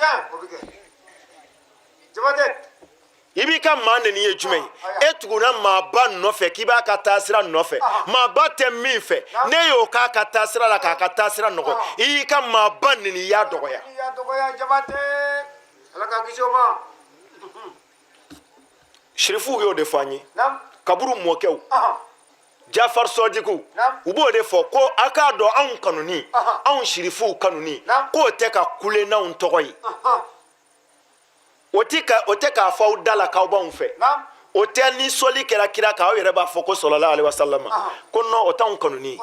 I b'i ka maa neni ye jumɛn ye? E tuguna maaba nɔfɛ k'i b'a ka taasira nɔfɛ, maaba tɛ min fɛ, ne y'o k'a ka taasira la, k'a ka taasira nɔgɔ. I y'i ka maaba neni, i y'a dɔgɔya. Sirifuw y'o de fɔ an ye, kaburu mɔkɛw, Jafar Sɔdiku, u b'o de fɔ ko a k'a dɔn, anw kanuni, anw sirifuw kanuni, k'o tɛ ka kule n'anw tɔgɔ ye, o tɛ k'a fɔ aw da la k'aw b'anw fɛ, o tɛ ni sɔli kɛra kira kan, aw yɛrɛ b'a fɔ ko sɔlɔla alaihi wasallam, ko non, o t'anw kanuni ye.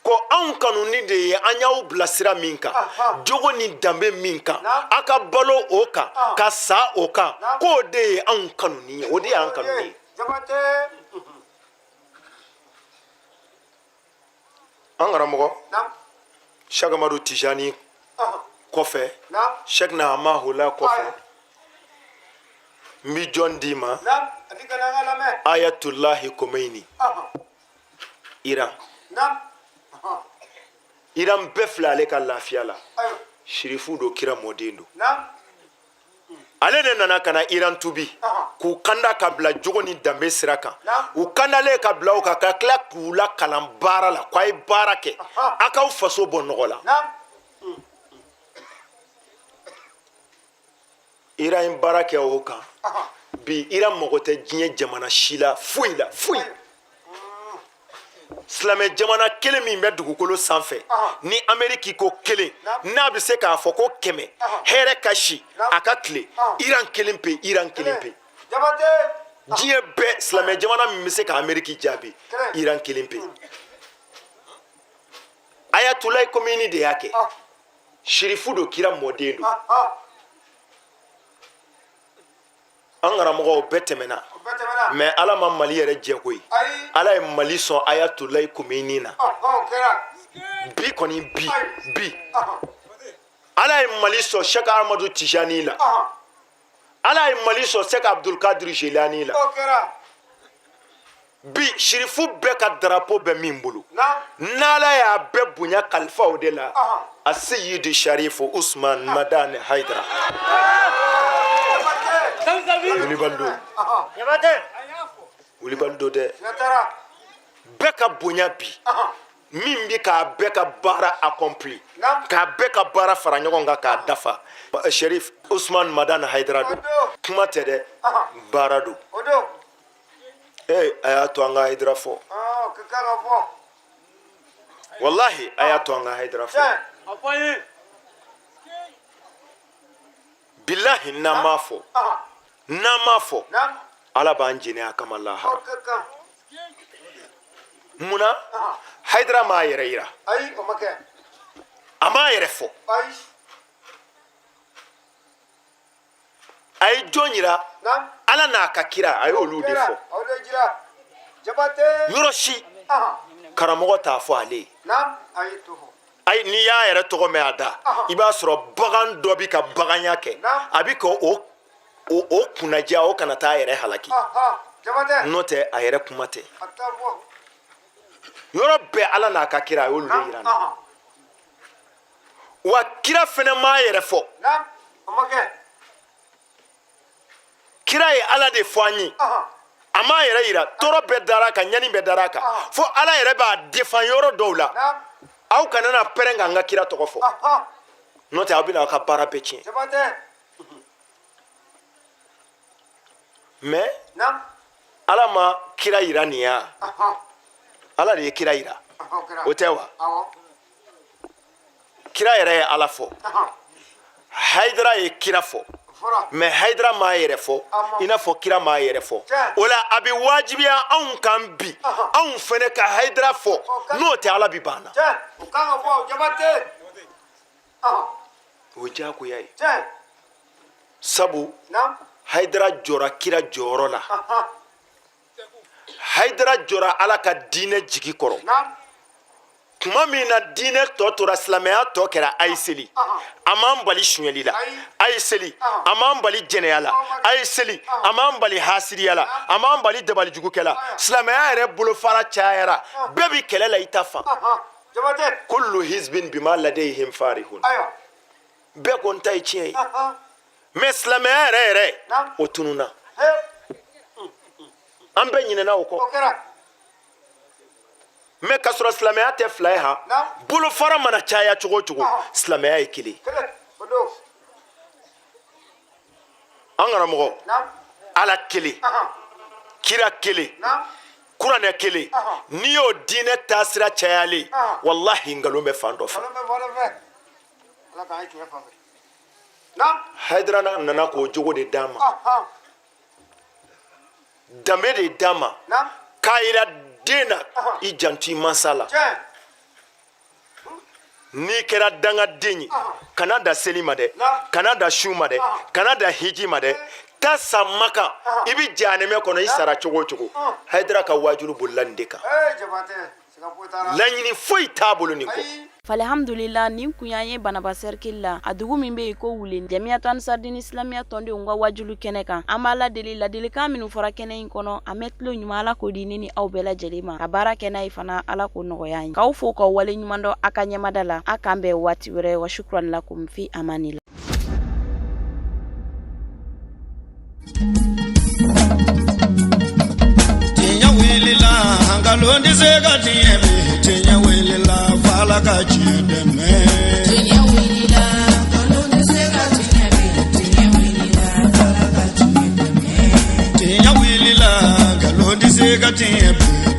Ko anw kanuni de ye an y'aw bilasira min kan, jogo ni danbe min kan, aw ka balo o kan, ka sa o kan, k'o de ye anw kanuni ye, o de y'an kanuni ye. An karamɔgɔ Sɛki Amadu Tijani kɔfɛ, Sɛki Nahamahula kɔfɛ, n bi jɔn d'i ma? Ayatulahi Khomeini, Iran. Iran bɛɛ filɛ ale ka lafiya la. Sirifu don, kira mɔden don. Ale de nana ka na Iran tubi, k'u kanda ka bila jogo ni danbe sira kan. U kandalen ka bila o kan, ka tila k'u lakalan baara la, k'a ye baara kɛ, a k'aw faso bɔ nɔgɔ la. Iran ye baara kɛ o kan. Bi Iran mago tɛ diɲɛ jamana si la, foyi la, foyi. Silamɛ jamana kelen min bɛ dugukolo sanfɛ, ni Ameriki ko kelen, n'a bɛ se k'a fɔ ko 100 hɛrɛ ka si a ka tile, Iran kelen pe, Iran kelen pe. Diɲɛ bɛɛ silamɛ jamana min bɛ se ka Ameriki jaabi, Iran kelen pe. Ayatollah Khomeini de y'a kɛ. Sirifu don, kira mɔden don. An karamɔgɔw bɛɛ tɛmɛna, mais Ala ma Mali yɛrɛ jɛ koyi. Ala ye Mali sɔn Ayatollah Khomeini na bi kɔni, bi bi Ala ye Mali sɔn Sɛki Amadu Tijani la. Ala ye Mali sɔn Sɛki Abdulkadir Jelani la. Bi sirifu bɛɛ ka darapo bɛ min bolo, n'Ala y'a bɛɛ bonya kalifa o de la, a Seyidi Sharifu Usman Madani Haidara. Wulibali don, wulibali don dɛ. Bɛɛ ka bonya bi, min bi k'a bɛɛ ka baara accompli, k'a bɛɛ ka baara fara ɲɔgɔn kan k'a dafa, Sherif Usman Madani Haidara don. Kuma tɛ dɛ, baara don. Ee, a y'a to an ka Haidara fɔ. Walahi, a y'a to an ka Haidara fɔ. Bilahi, n'an m'a fɔ, n'an m'a fɔ, Ala b'an jeni a kama lahara. Mun na Haidara m'a yɛrɛ yira? A m'a yɛrɛ fɔ. A ye jɔn yira? Ala n'a ka kira, a y'olu de fɔ. Yɔrɔ si karamɔgɔ t'a fɔ ale ye. Ayi, n'i y'a yɛrɛ tɔgɔ mɛn a da, i b'a sɔrɔ bagan dɔ bi ka baganya kɛ, a bi ka o o kunnadiya, o kana taa a yɛrɛ halaki. N'o tɛ, a yɛrɛ kuma tɛ. Yɔrɔ bɛɛ, Ala n'a ka kira, a y'olu de yira. Na wa kira fɛnɛ m'a yɛrɛ fɔ. Kira ye Ala de fɔ an ye. A m'a yɛrɛ yira, tɔɔrɔ bɛɛ dara a kan, ɲani bɛɛ dara a kan, fo Ala yɛrɛ b'a defan yɔrɔ dɔw la. Aw kana na pɛrɛn k'an ka kira tɔgɔ fɔ, n'o tɛ aw bɛna aw ka baara bɛɛ tiɲɛ. Mais Ala ma kira yira nin ya, Ala de ye kira yira, o tɛ wa? Kira yɛrɛ ye Ala fɔ, Hayidara ye kira fɔ, mais Hayidara m'a yɛrɛ fɔ i n'a fɔ kira m'a yɛrɛ fɔ. O la a bɛ wajibiya anw kan bi, anw fɛnɛ ka Hayidara fɔ, n'o tɛ Ala bi ban na. O ye diyagoya ye, sabu Hayidara jɔra kira jɔyɔrɔ la. Hayidara jɔra Ala ka diinɛ jigi kɔrɔ. Tuma min na diinɛ tɔ tora, silamɛya tɔ kɛra a ye seli, a m'an bali sonyɛli la, a ye seli, a m'an bali jɛnɛya la, a ye seli, a m'an bali hasiriya la, a m'an bali dabalijugukɛ la. Silamɛya yɛrɛ bolofara cayara, bɛɛ bi kɛlɛ la i ta fan. Kullu hizbin bima ladayhim farihun, bɛɛ ko n ta ye tiɲɛ ye. Mais silamɛya yɛrɛ yɛrɛ o tununna, an bɛɛ ɲinɛna o kɔ. Mais k'a sɔrɔ silamɛya tɛ fila ye, han, bolofara mana caya cogo o cogo, silamɛya ye kelen. An karamɔgɔ, Ala kelen, kira kelen, kuranɛ kelen, n'i y'o diinɛ taasira cayalen, walahi nkalon bɛ fan dɔ fɛ. Hayidara nana k'o jogo de d'an ma, danbe de d'an ma, k'a yira den na i janto i mansa la. N'i kɛra dangaden ye, kana da seli ma dɛ, kana da su ma dɛ, kana da hiji ma dɛ, taa sa Makan, i bɛ jahanɛmɛ kɔnɔ i sara cogo o cogo. Hayidara ka waajulu bolila nin de kan, laɲini foyi t'a bolo nin kɔ. Alhamdulila, nin kun y'an ye Banaba cercle la, a dugu min bɛ yen ko Wulen, Jamiyatu Ansardini Islamiya tɔndenw ka wajulu kɛnɛ kan. An b'Ala deli, ladilikan minnu fɔra kɛnɛ in kɔnɔ, a mɛn tulo ɲuman, Ala k'o di ne ni aw bɛɛ lajɛlen ma, ka baara kɛ n'a ye fana, Ala k'o nɔgɔya an ye. K'aw fo k'aw wale ɲuman dɔn a ka ɲɛmada la. A k'an bɛn waati wɛrɛ. Wa shukran lakum, fi amani la. Tiɲɛ wulila, nkalon tɛ se ka tiɲɛ bi. Tiɲɛ wulila, f'Ala ka tiɲɛ dɛmɛ. Tiɲɛ wulila, nkalon tɛ se ka tiɲɛ bi. Tiɲɛ wulila, f'Ala ka tiɲɛ dɛmɛ. Tiɲɛ wulila, nkalon tɛ se ka tiɲɛ bi.